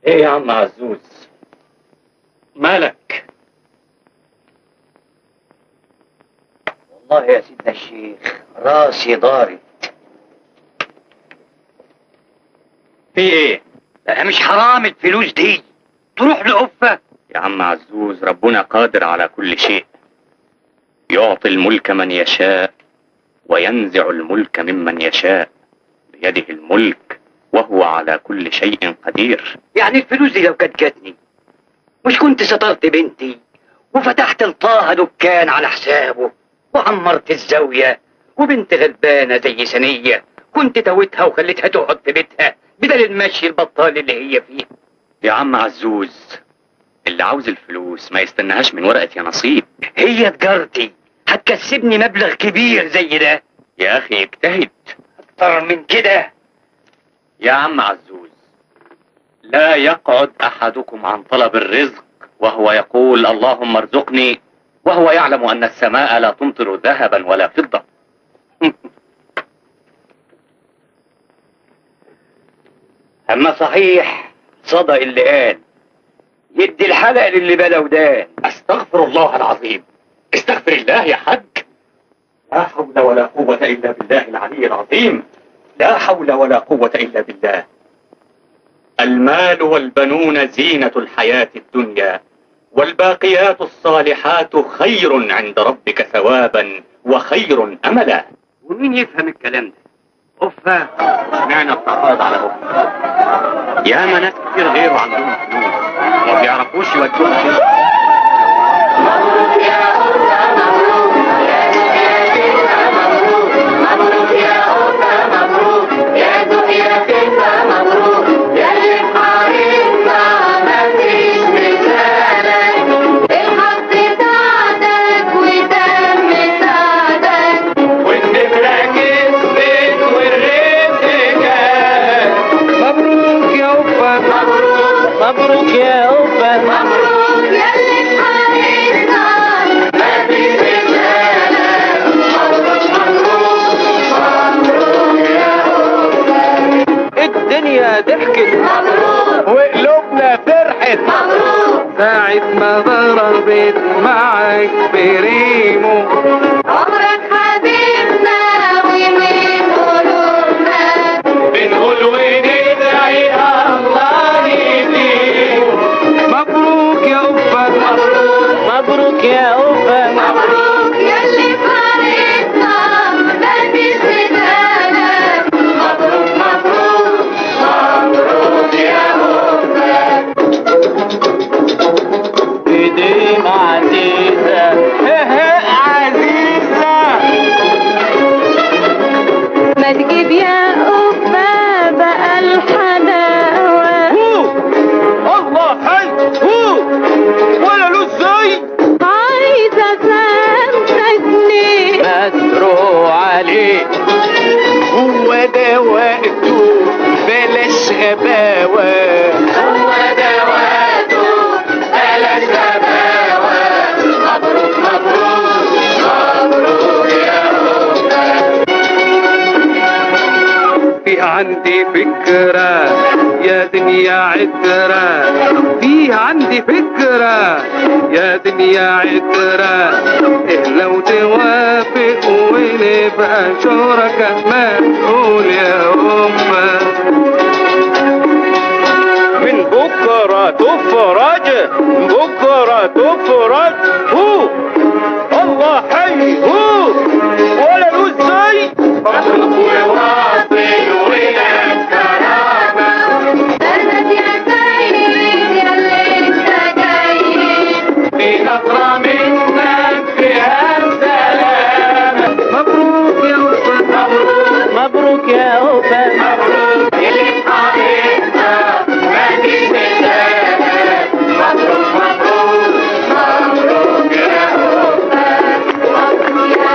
ايه يا عم عزوز، مالك؟ والله يا سيدنا الشيخ راسي ضارت. في ايه؟ لا مش حرام الفلوس دي تروح لقفة؟ يا عم عزوز، ربنا قادر على كل شيء، يعطي الملك من يشاء وينزع الملك ممن يشاء، بيده الملك وهو على كل شيء قدير. يعني الفلوس دي لو كانت جاتني مش كنت سترت بنتي وفتحت لطه دكان على حسابه وعمرت الزاوية، وبنت غلبانة زي سنية كنت توتها وخليتها تقعد في بيتها بدل المشي البطال اللي هي فيه. يا عم عزوز، اللي عاوز الفلوس ما يستناهاش من ورقة يا نصيب. هي تجارتي هتكسبني مبلغ كبير زي ده. يا أخي اجتهد أكتر من كده. يا عم عزوز، لا يقعد أحدكم عن طلب الرزق وهو يقول اللهم ارزقني، وهو يعلم أن السماء لا تمطر ذهبا ولا فضة. أما صحيح صدق اللي قال يدي الحلق للي بلا ودان. أستغفر الله العظيم، استغفر الله يا حاج. لا حول ولا قوة إلا بالله العلي العظيم، لا حول ولا قوة إلا بالله. المال والبنون زينة الحياة الدنيا، والباقيات الصالحات خير عند ربك ثوابا وخير أملا. ومين يفهم الكلام ده؟ أوفا اشمعنى بتعترض على أوفا؟ ياما ناس كتير غيره عندهم فلوس وما بيعرفوش يودوها فين. مبروك يا أوفا مبروك، يا دنيا مبروك، مبروك يا أوفا مبروك، يا دنيا خيفة مبروك، يا اللي في حارتنا مفيش مثالك، الحظ ساعدك ودم ساعدك، والنمرة كسبت والرزق جاك. مبروك يا أوفا مبروك، مبروك يا أوفا مبروك، يا اللي في حارتنا مفيش مثالك، مبروك مبروك مبروك يا أوفا. الدنيا ضحكت مبروك وقلوبنا فرحت مبروك، ساعة ما ضربت معاك بريمو، عمرك حبيبنا ومن قلوبنا بنقول وندعي الله يديمه. مبروك يا أوفا مبروك، مبروك يا أوفا مبروك، يا اللي في حارتنا مفيش مثالك، مبروك مبروك مبروك يا أوفا. ايدينا عزيزة عزيزة، ما تجيب يا أوفا بقى الحلاوة. الله حي ولا له ازاي، عايزة 5 جنيه مدرو عليه، هو ده وقته بلاش غباوة، هو ده وقته بلاش غباوة. مبروك مبروك مبروك يا أوفا. في عندي فكرة يا دنيا عترة، في عندي فكرة يا دنيا عترة، إيه لو توافق ونبقى نبقى شركاء، ما تقول يا أمة. من بكرة تفرج، بكرة تفرج، هو الله حي هو ولا له زي. مبروك يا واصل ولاد كرامة، بلد يا سيد يا اللي انت جاي، في نظرة منك فيها السلامة. مبروك يا وفا، مبروك، مبروك يا وفا، مبروك اللي حبيبنا ما فيش مثالك. مبروك مبروك مبروك يا وفا، مبروك يا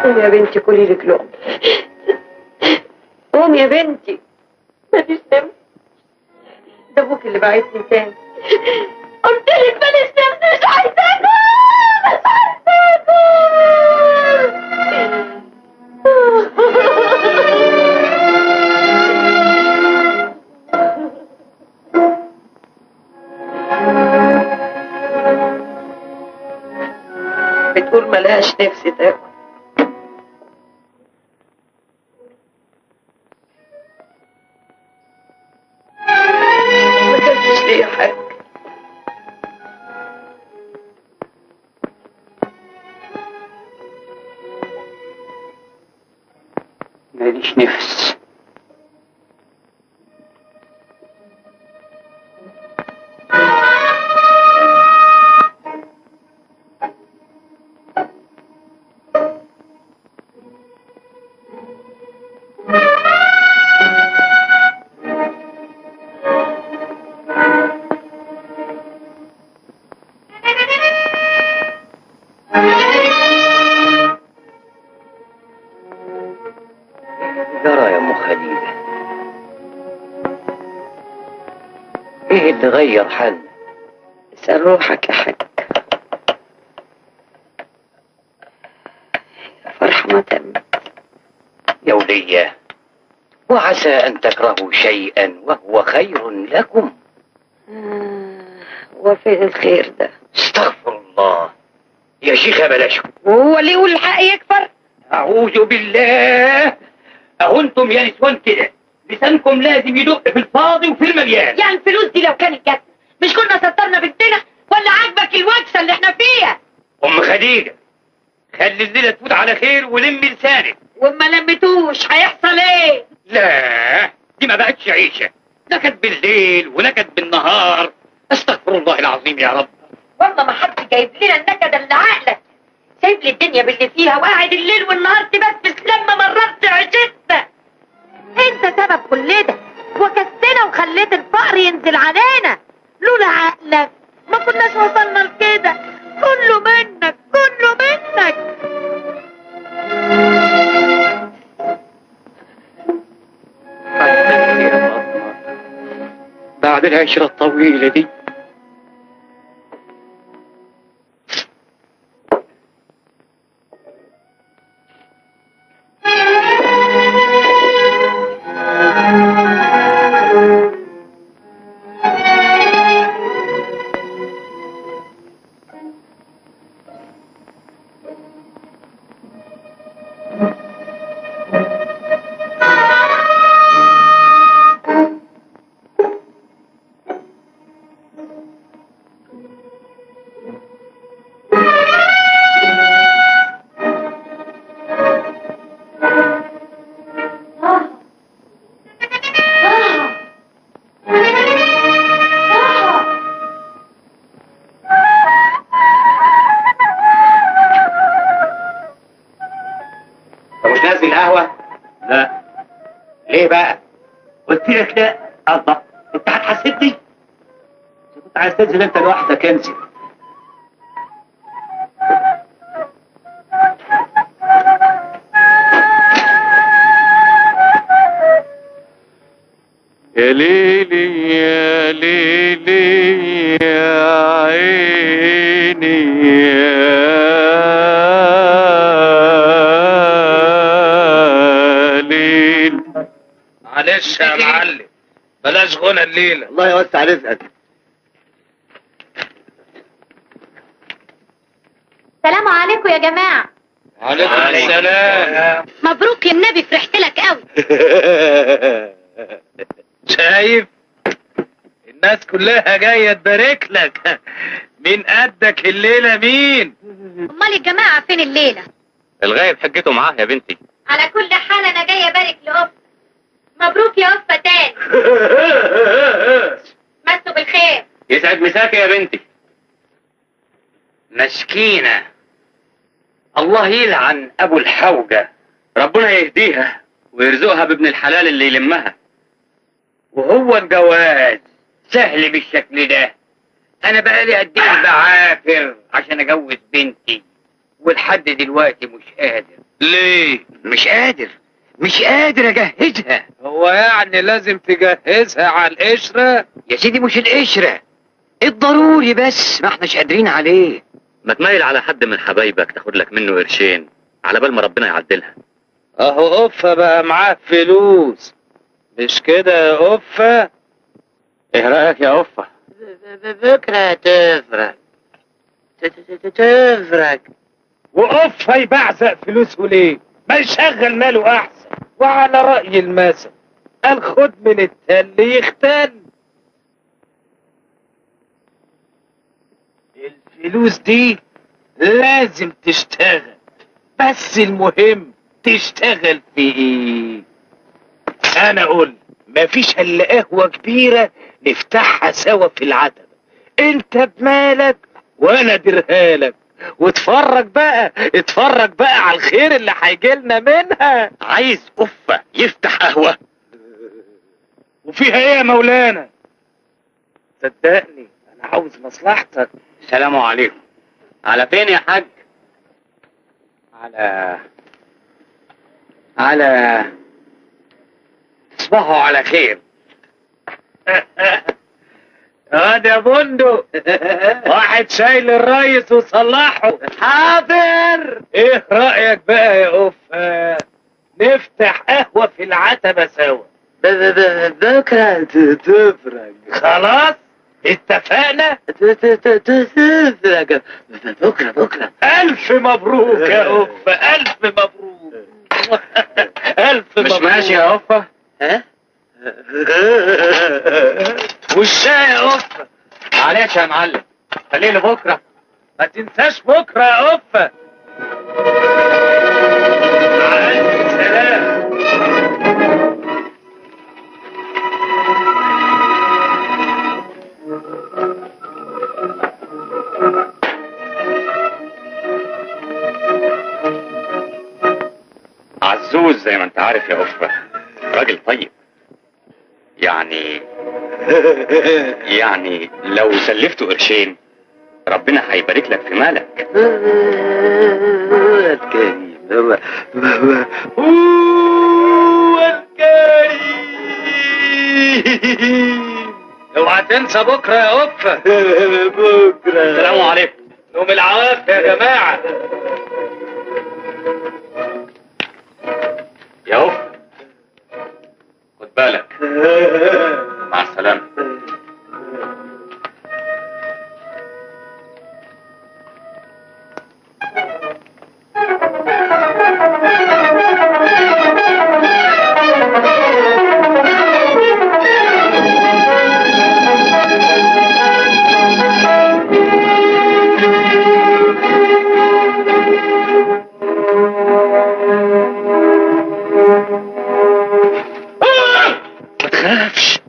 قومي يا بنتي كلي لك لقمة. قومي يا بنتي، ماليش نفس. ده ابوك اللي بعتني تاني. قلت لك ماليش نفس، مش عايزاكم، مش عايزاكم. بتقول ملهاش نفس تاكل. ما كلتش ليه يا حاج؟ ماليش نفس. جرى يا ام خديجة؟ ايه اللي غير حالنا؟ اسأل روحك يا حاج. يا فرحة ما تمت يا ولية، وعسى ان تكرهوا شيئا وهو خير لكم. وفين الخير ده؟ استغفر الله يا شيخة، بلاش. وهو اللي يقول الحق يكفر؟ اعوذ بالله. اهو انتم يا نسوان كده لسانكم لازم يدق في الفاضي وفي المليان. يعني الفلوس دي لو كانت جاتنا مش كنا سترنا بنتنا؟ ولا عاجبك الوكسه اللي احنا فيها؟ ام خديجة، خلي الليلة تفوت على خير ولمي لسانك. وما لمتوش هيحصل ايه؟ لا دي ما بقتش عيشه، نكد بالليل ونكد بالنهار. استغفر الله العظيم يا رب. والله ما حد جايب لنا النكد اللي عقلك، سايب لي الدنيا باللي فيها وقاعد الليل والنهار تبسبس لما مررت عيشتنا. انت سبب كل ده، وكستنا وخليت الفقر ينزل علينا. لولا عقلك ما كناش وصلنا لكده. كله منك، كله منك. حبيبتي يا فاطمة، بعد العشرة الطويلة دي القهوة؟ لا. ليه بقى؟ قلت لك لا. الله، انت هتحاسبني؟ اذا كنت عايز تنزل انت لوحدك انزل. يا ليلي يا ليلي يا عيني يا ليل. معلش يا معلم، بلاش غنى الليلة. الله يوسع رزقك. السلام عليكم يا جماعة. وعليكم السلام. مبروك يا النبي، فرحت لك قوي. شايف الناس كلها جاية تبارك لك. مين قدك الليلة؟ مين؟ امال الجماعة فين الليلة؟ الغايب حجته معاه يا بنتي. على كل حال انا جاية ابارك لأوفا. مبروك يا أوفا تاني. مسوا بالخير. يسعد مساك يا بنتي. مسكينة، الله يلعن أبو الحوجة. ربنا يهديها ويرزقها بابن الحلال اللي يلمها. وهو الجواز سهل بالشكل ده؟ أنا بقالي قد إيه بعافر عشان أجوز بنتي، ولحد دلوقتي مش قادر. ليه؟ مش قادر، مش قادر أجهزها. هو يعني لازم تجهزها على القشرة؟ يا سيدي مش القشرة، الضروري بس، ما احناش قادرين عليه. ما تميل على حد من حبايبك تاخد لك منه قرشين على بال ما ربنا يعدلها. اهو قفة بقى معاه فلوس، مش كده يا قفة؟ ايه رأيك يا قفة؟ بكرة تفرج تفرج. وقفة يبعزق فلوسه ليه؟ ما يشغل ماله احسن. وعلى رأي المثل قال خد من التل يختل. الفلوس دي لازم تشتغل، بس المهم تشتغل في ايه؟ انا اقول مفيش الا قهوة كبيرة نفتحها سوا في العتبة، انت بمالك وانا درهالك، واتفرج بقى، اتفرج بقى على الخير اللي هيجيلنا منها. عايز قفة يفتح قهوة؟ وفيها ايه يا مولانا؟ صدقني انا عاوز مصلحتك. السلام عليكم. على فين يا حاج؟ على تصبحوا على خير. اد يا بندق، واحد شايل الريس وصلحه. حاضر. ايه رأيك بقى يا قفة نفتح قهوة في العتبة سوا؟ بكرة تفرج. خلاص اتفقنا؟ تفرج بكرة بكرة. ألف مبروك يا قفة، ألف مبروك. ألف مبروك. مش ماشي يا قفة؟ ها؟ والشاي يا قفة. معلش يا معلم، خليه لبكرة. ما تنساش بكرة يا قفة. مع ألف سلامة. عزوز زي ما انت عارف يا قفة راجل طيب، يعني لو سلفته قرشين ربنا هيبارك لك في مالك. هو الكريم، هو الكريم. اوعى تنسى بكره يا قفة. بكره. السلام عليكم. نوم العوافي يا جماعة. يا قفة خد بالك. مع السلامة. ما تخافش.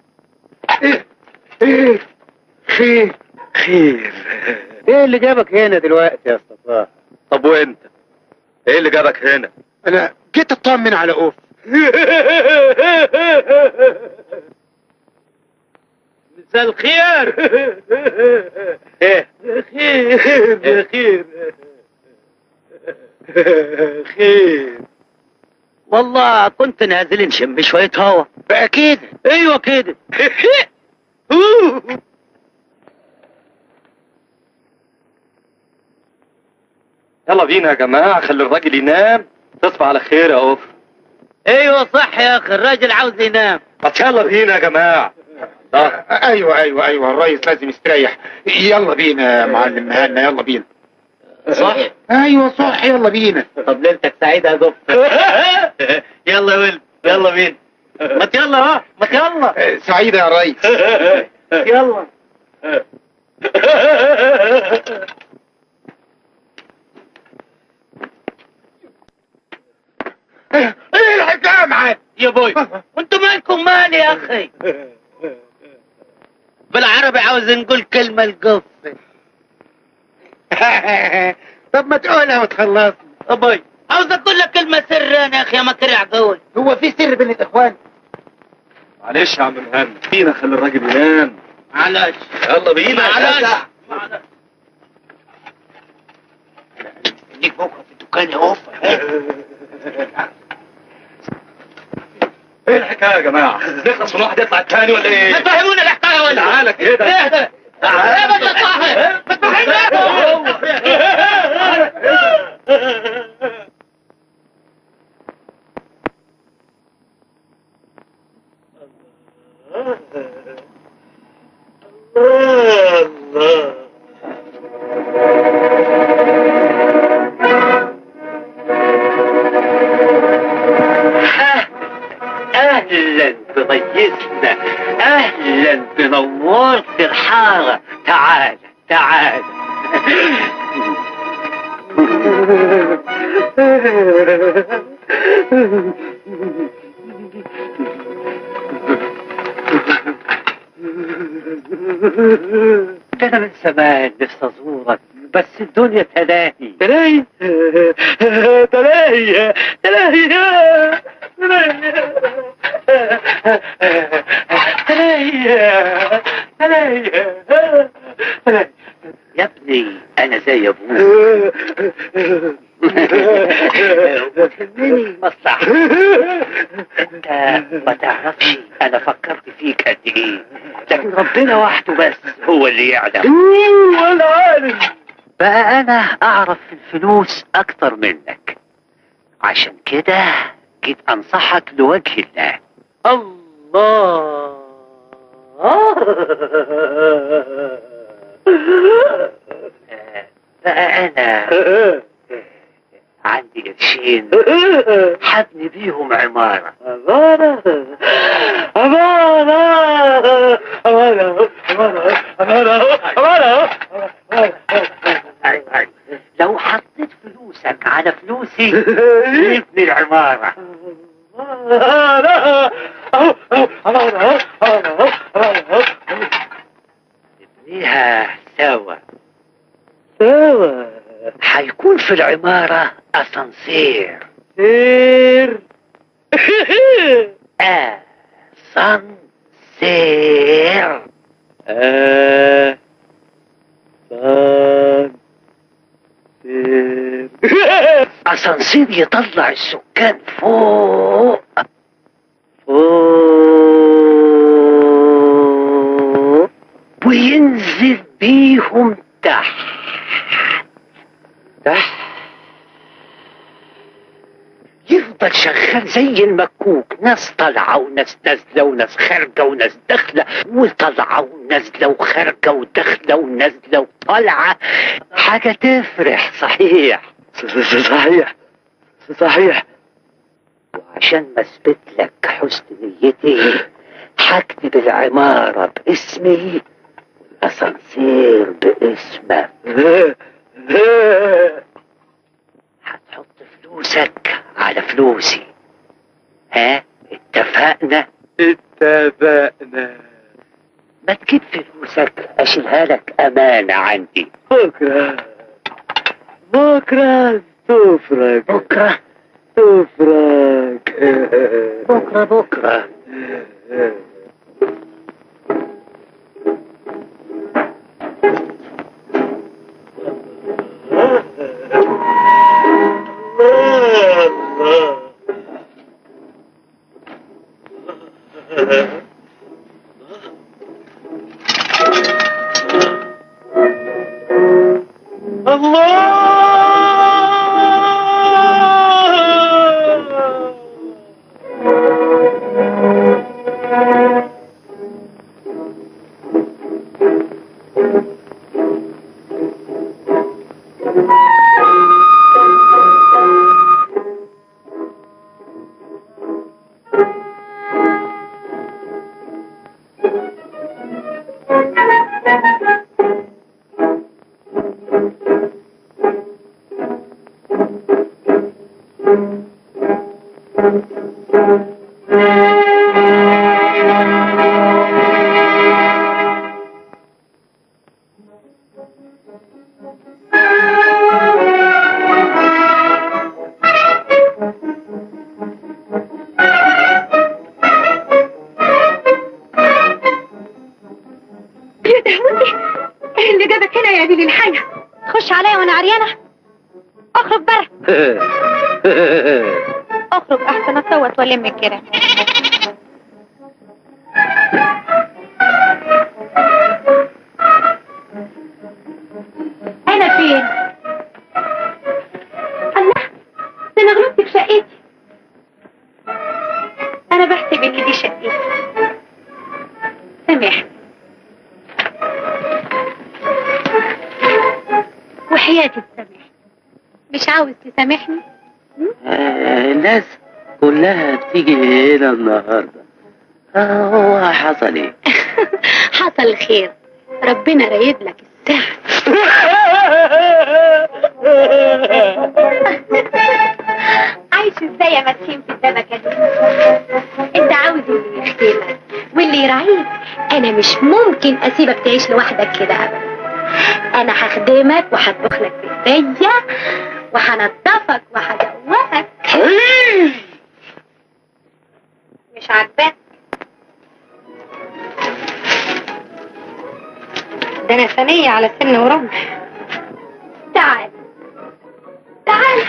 ايه خير خير. ايه اللي جابك هنا دلوقتي يا اسطى؟ طب وانت ايه اللي جابك هنا؟ انا جيت اطمن على اوف. مساء الخير. ايه خير خير خير. والله كنت نازل نشم شوية هوا. بقى كده؟ ايوه كده. يلا بينا يا جماعة، خلي الراجل ينام. تصبح على خير يا اوف. ايوه صح يا اخي، الراجل عاوز ينام. يلا بينا يا جماعة. ايوه ايوه ايوه، الريس لازم يستريح. يلا بينا يا معلم مهنا، يلا بينا. صح؟ ايوه صح، يلا بينا. طب ليلتك سعيدة يا دكتور. يلا يا ولد، يلا بينا. ما يلا ها، ما يلا. سعيدة يا ريس. يلا. ايه الحكاية يا معلم؟ يا بوي انتوا مالكم مالي يا اخي؟ بالعربي عاوز نقول كلمة القف. طب ما تقولها وتخلصنا. ابوي عاوز اقول لك كلمة سر انا يا اخي يا مكرع قوي. هو في سر بين الاخوان؟ معلش يا عم مهنا، بينا خلي الراجل ينام. معلش. يلا بينا. معلش. ليك بكره في الدكان يا اوفر. ايه الحكاية يا جماعة؟ نخلص من واحد يطلع الثاني ولا ايه؟ ما تفهمونا الحكاية ولا؟ تعالى كده. اهدى. تعالى يا صاحبي، ما تفهمونا. الله. اهلا بريسنا، اهلا بنورت الحارة. تعال تعال. انا من زمان نفسي ازورك، بس الدنيا تلاهي تلاهي تلاهي تلاهي تلاهي تلاهي تلاهي. يا ابني انا زي ابوك. وتهمني مصلحة. انت ما تعرفش انا فكرت فيك قد ايه، لكن ربنا وحده بس هو اللي يعلم. وانا عارف بقى انا اعرف في الفلوس اكتر منك، عشان كده جيت انصحك لوجه الله. الله. بقى انا عندي قرشين حبني بيهم عمارة. عمارة عمارة عمارة عمارة عمارة عمارة. أيوة. لو حطيت فلوسك على فلوسي نبني العمارة. نبنيها سوا سوا. هيكون في العمارة أسانسير. سير. أسانسير. أسانسير. أسانسير يطلع السكان فوق فوق وينزل بيهم تحت تحت. يفضل شغال زي المكوك، ناس طالعة وناس نازلة وناس خارجة وناس داخلة، وطالعة ونازلة وخارجة وداخلة ونازلة وطالعة. حاجة تفرح. صحيح صحيح صحيح. وعشان ما اثبت لك حسن نيتي هكتب العمارة باسمي والاسانسير باسمك. هتحط فلوسك على فلوسي. ها اتفقنا؟ اتفقنا. ما تجيب فلوسك اشيلها لك امانة عندي. بكرة بكرة تفرج. بكرة تفرج. بكرة بكرة. يا دهوتي، ايه اللي جابك هنا يا قليل الحيا؟ تخش عليا وانا عريانه؟ اخرج بره. اخرج احسن اصوت والمك كده. انا فين؟ الله، ده انا غلطت في شقتي. انا بحسب ان دي شقتي. سامحني وحياتي، تسامحني. مش عاوز تسامحني؟ الناس كلها بتيجي هنا النهارده. هو حصل ايه؟ حصل خير، ربنا رايد لك الساعة. عايش ازاي يا مسكين في الدبكة دي؟ انت عاوز اللي يخدمك واللي يراعيك. انا مش ممكن اسيبك تعيش لوحدك كده ابدا. انا هخدمك وهطبخ لك بايديا وهنضفك وهدوقك. مش عاجباك؟ ده انا ثانية على سن ورمح. تعال تعال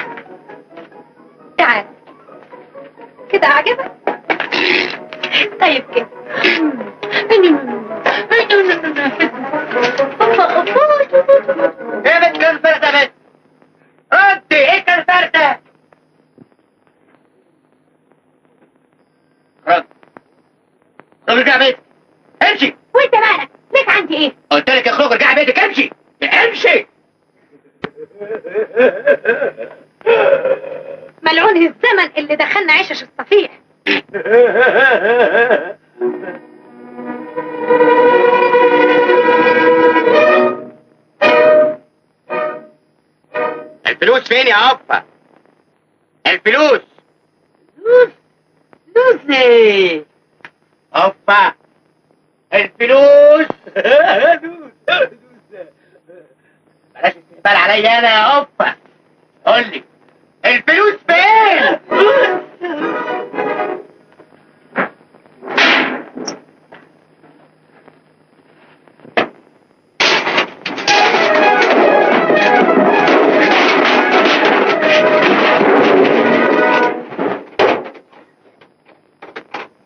تعال كده، عجبك؟ طيب كده. ايه بنت الفردة بنت؟ ردي، ايه الفردة؟ رد، طب ارجع بيتك، امشي. وانت مالك؟ ليك عندي ايه؟ قلت لك اخرج، ارجع بيتك، امشي امشي. ملعون الزمن اللي دخلنا عشش الصفيح. الفلوس فين يا عفة؟ الفلوس. فلوس؟ فلوس ايه؟ عفة الفلوس. بلاش استهبال عليا انا يا عفة. قول لي الفلوس فين؟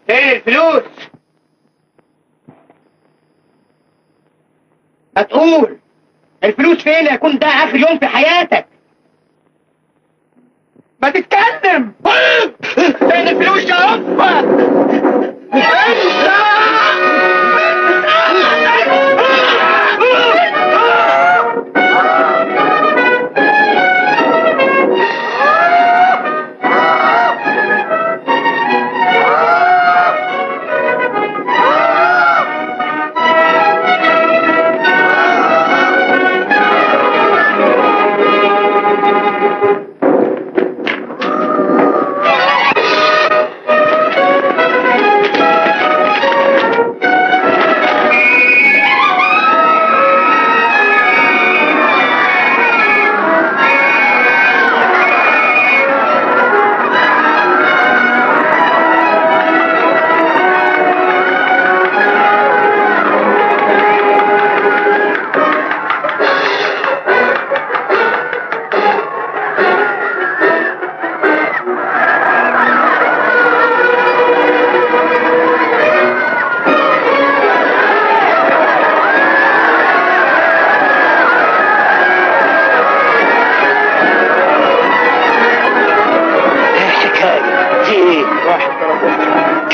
فين الفلوس؟ هتقول الفلوس فين؟ يكون ده اخر يوم في حياتك. ما تتكلم. فين الفلوس يا عفة؟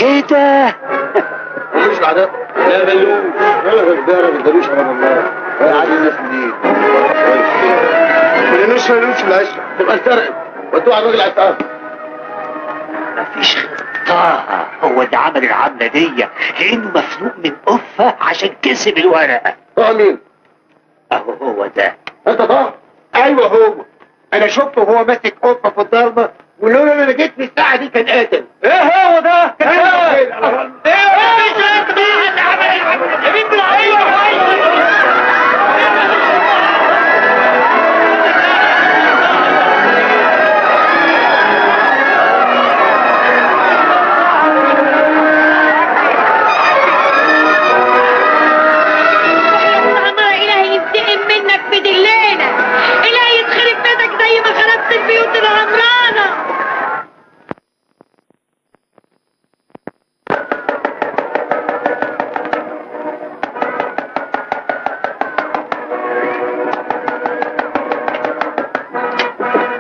انت كده. ملوش العداء. لا بلوش. لا بلوش على الله. عادي الناس منين؟ ما لنوش فلوس في العشرة تبقى اتسرقت ودوها على الراجل على القهوة. مفيش غير طه هو اللي عمل العملة دي، لأنه مخنوق من قفة عشان كسب الورقة. طه مين؟ أهو هو ده. أنت طه؟ أيوه هو. أنا شفته وهو ماسك قفة في الضربة ولولا انا جيت في الساعة دي كان قاتل. ايه هو ده؟ ايه؟ يا بنت العيله. إلهي ينتقم منك في دلينا، إلهي يتخرب بيتك زي ما خربت البيوت العمرانة.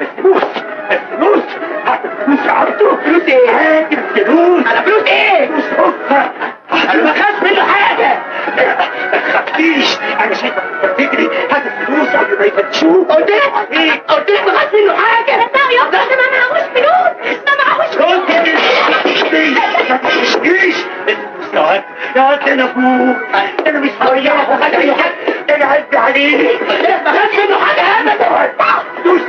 الفلوس الفلوس، هات الفلوس يا عبده. فلوس ايه؟ هات الفلوس. انا فلوس ايه؟ فلوس قفة. انا ما خدش منه حاجة. ما تخافيش، انا شايفك بتجري. هات الفلوس قبل ما يفتشوك. قلت لك، قلت لك ما خدش منه حاجة. لا يا ده ما معهوش فلوس، ما معهوش فلوس. ما تخشيش الفلوس يا واد، يا واد انا ابوك، انا مش هضيعك وخد منه حاجة، انا عز عليك، ما خدش منه حاجة ابدا. فلوس.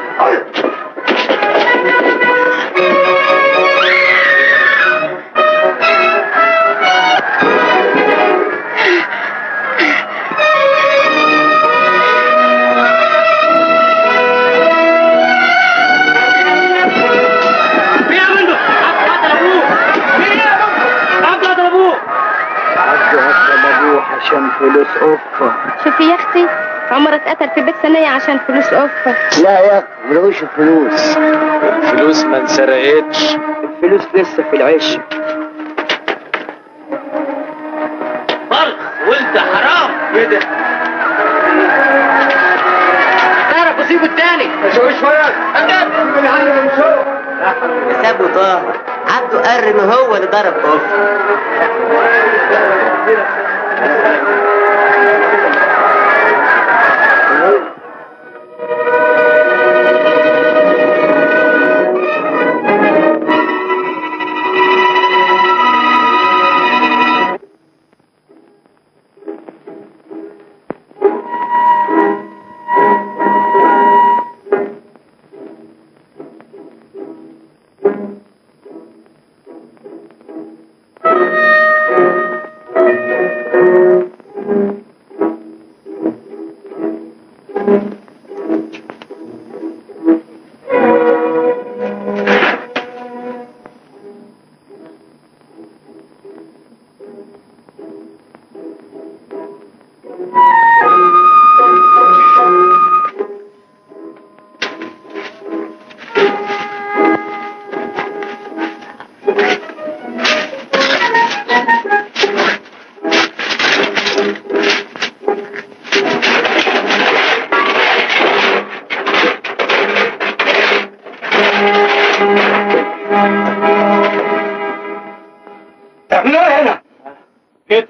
عشان فلوس قفة. شوفي يا اختي، عمر اتقتل في بيت ثانية عشان فلوس قفة. لا يا اخي، ملقوش الفلوس. الفلوس ما انسرقتش، الفلوس لسه في العش. فرخ ولد حرام. ايه ده؟ تعرف اصيبه التاني. شوي شوية. سابه طاهر، عبده قر ان هو اللي ضرب قفة.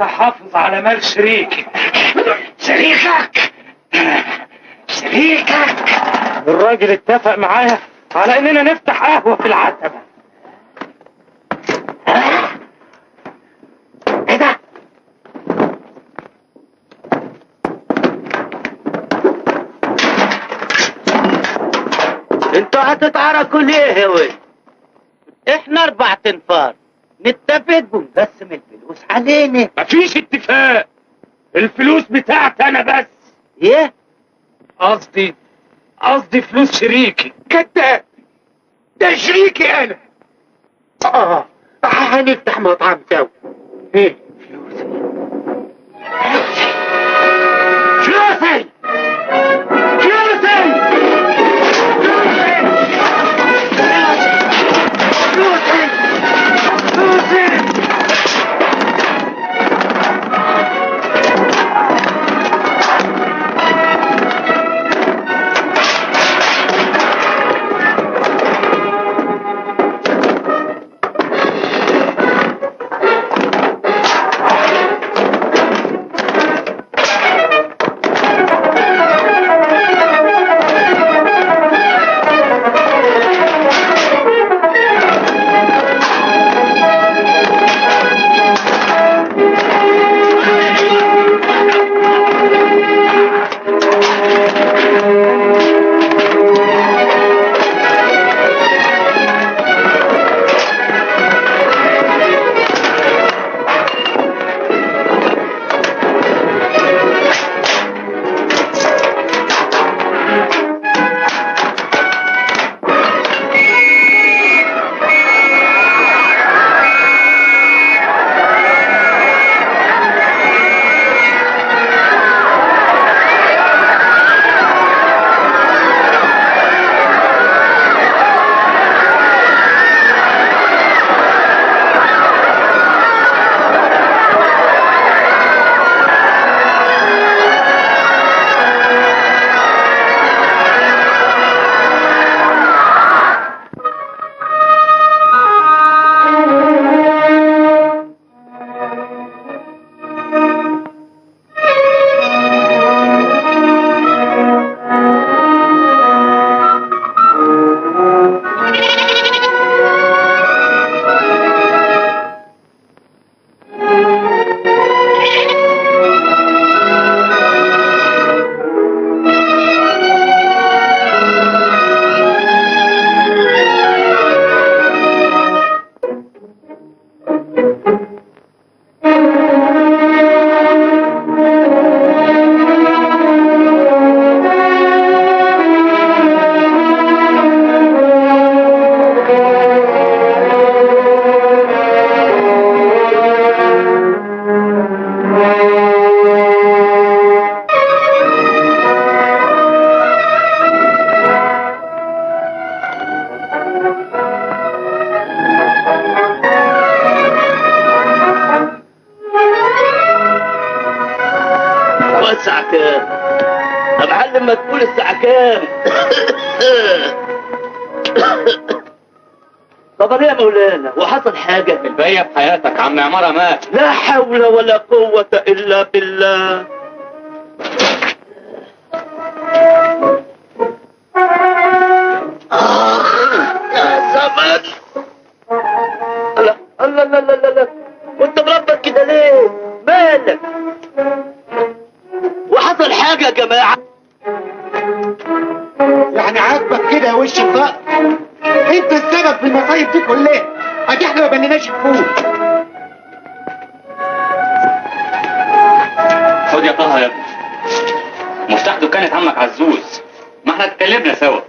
حافظ على مال شريكي. شريكك؟ شريكك؟ الراجل اتفق معايا على اننا نفتح قهوة في العتبة. ايه ده؟ انتوا هتتعاركوا ليه يا ولد؟ احنا 4 تنفار نتفق ونقسم الفلوس علينا. مفيش اتفاق، الفلوس بتاعتي انا بس. ايه؟ قصدي فلوس شريكي. كداب، ده شريكي انا. هنفتح مطعم سوا. ايه؟ فلوسي فلوسي فلوسي فلوسي فلوسي. ما تقول الساعة كام. طب يا مولانا وحصل حاجة؟ الباقية في حياتك، عم عمارة مات. لا حول ولا قوة إلا بالله. آخ يا زمن. لا لا لا لا لا، وانت مربك كده ليه؟ مالك؟ وحصل حاجة يا جماعة؟ يعني عاجبك كده يا وش الفقر؟ انت السبب في المصايب دي كلها، ادي احنا ما بنيناش الفول. خد يا طه يا ابني مفتاح دكانة عمك عزوز. ما احنا اتكلمنا سوا،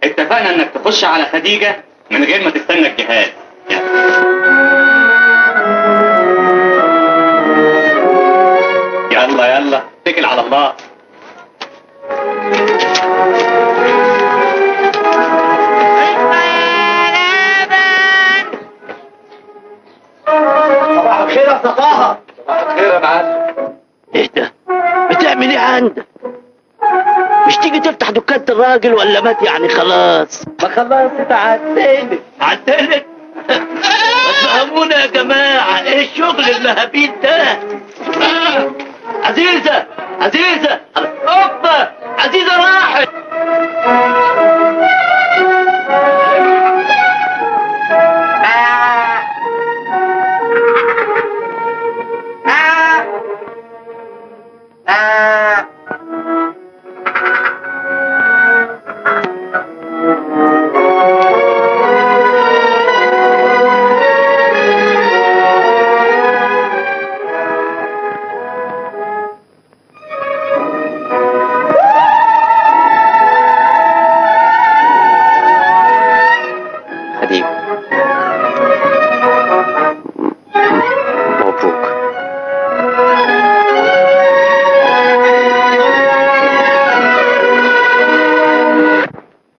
اتفقنا انك تخش على خديجة من غير ما تستنى الجهاز. يلا يلا اتكل على الله. صباح الخير يا طه. صباح الخير يا معلم. ايه ده؟ بتعمل ايه عندك؟ مش تيجي تفتح دكانة الراجل ولا مات يعني خلاص؟ ما خلاص اتعدلت. عدلت؟ ما تفهمونا يا جماعة، ايه الشغل المهابيل ده؟ عزيزة عزيزة، اوبا عزيزة راحت.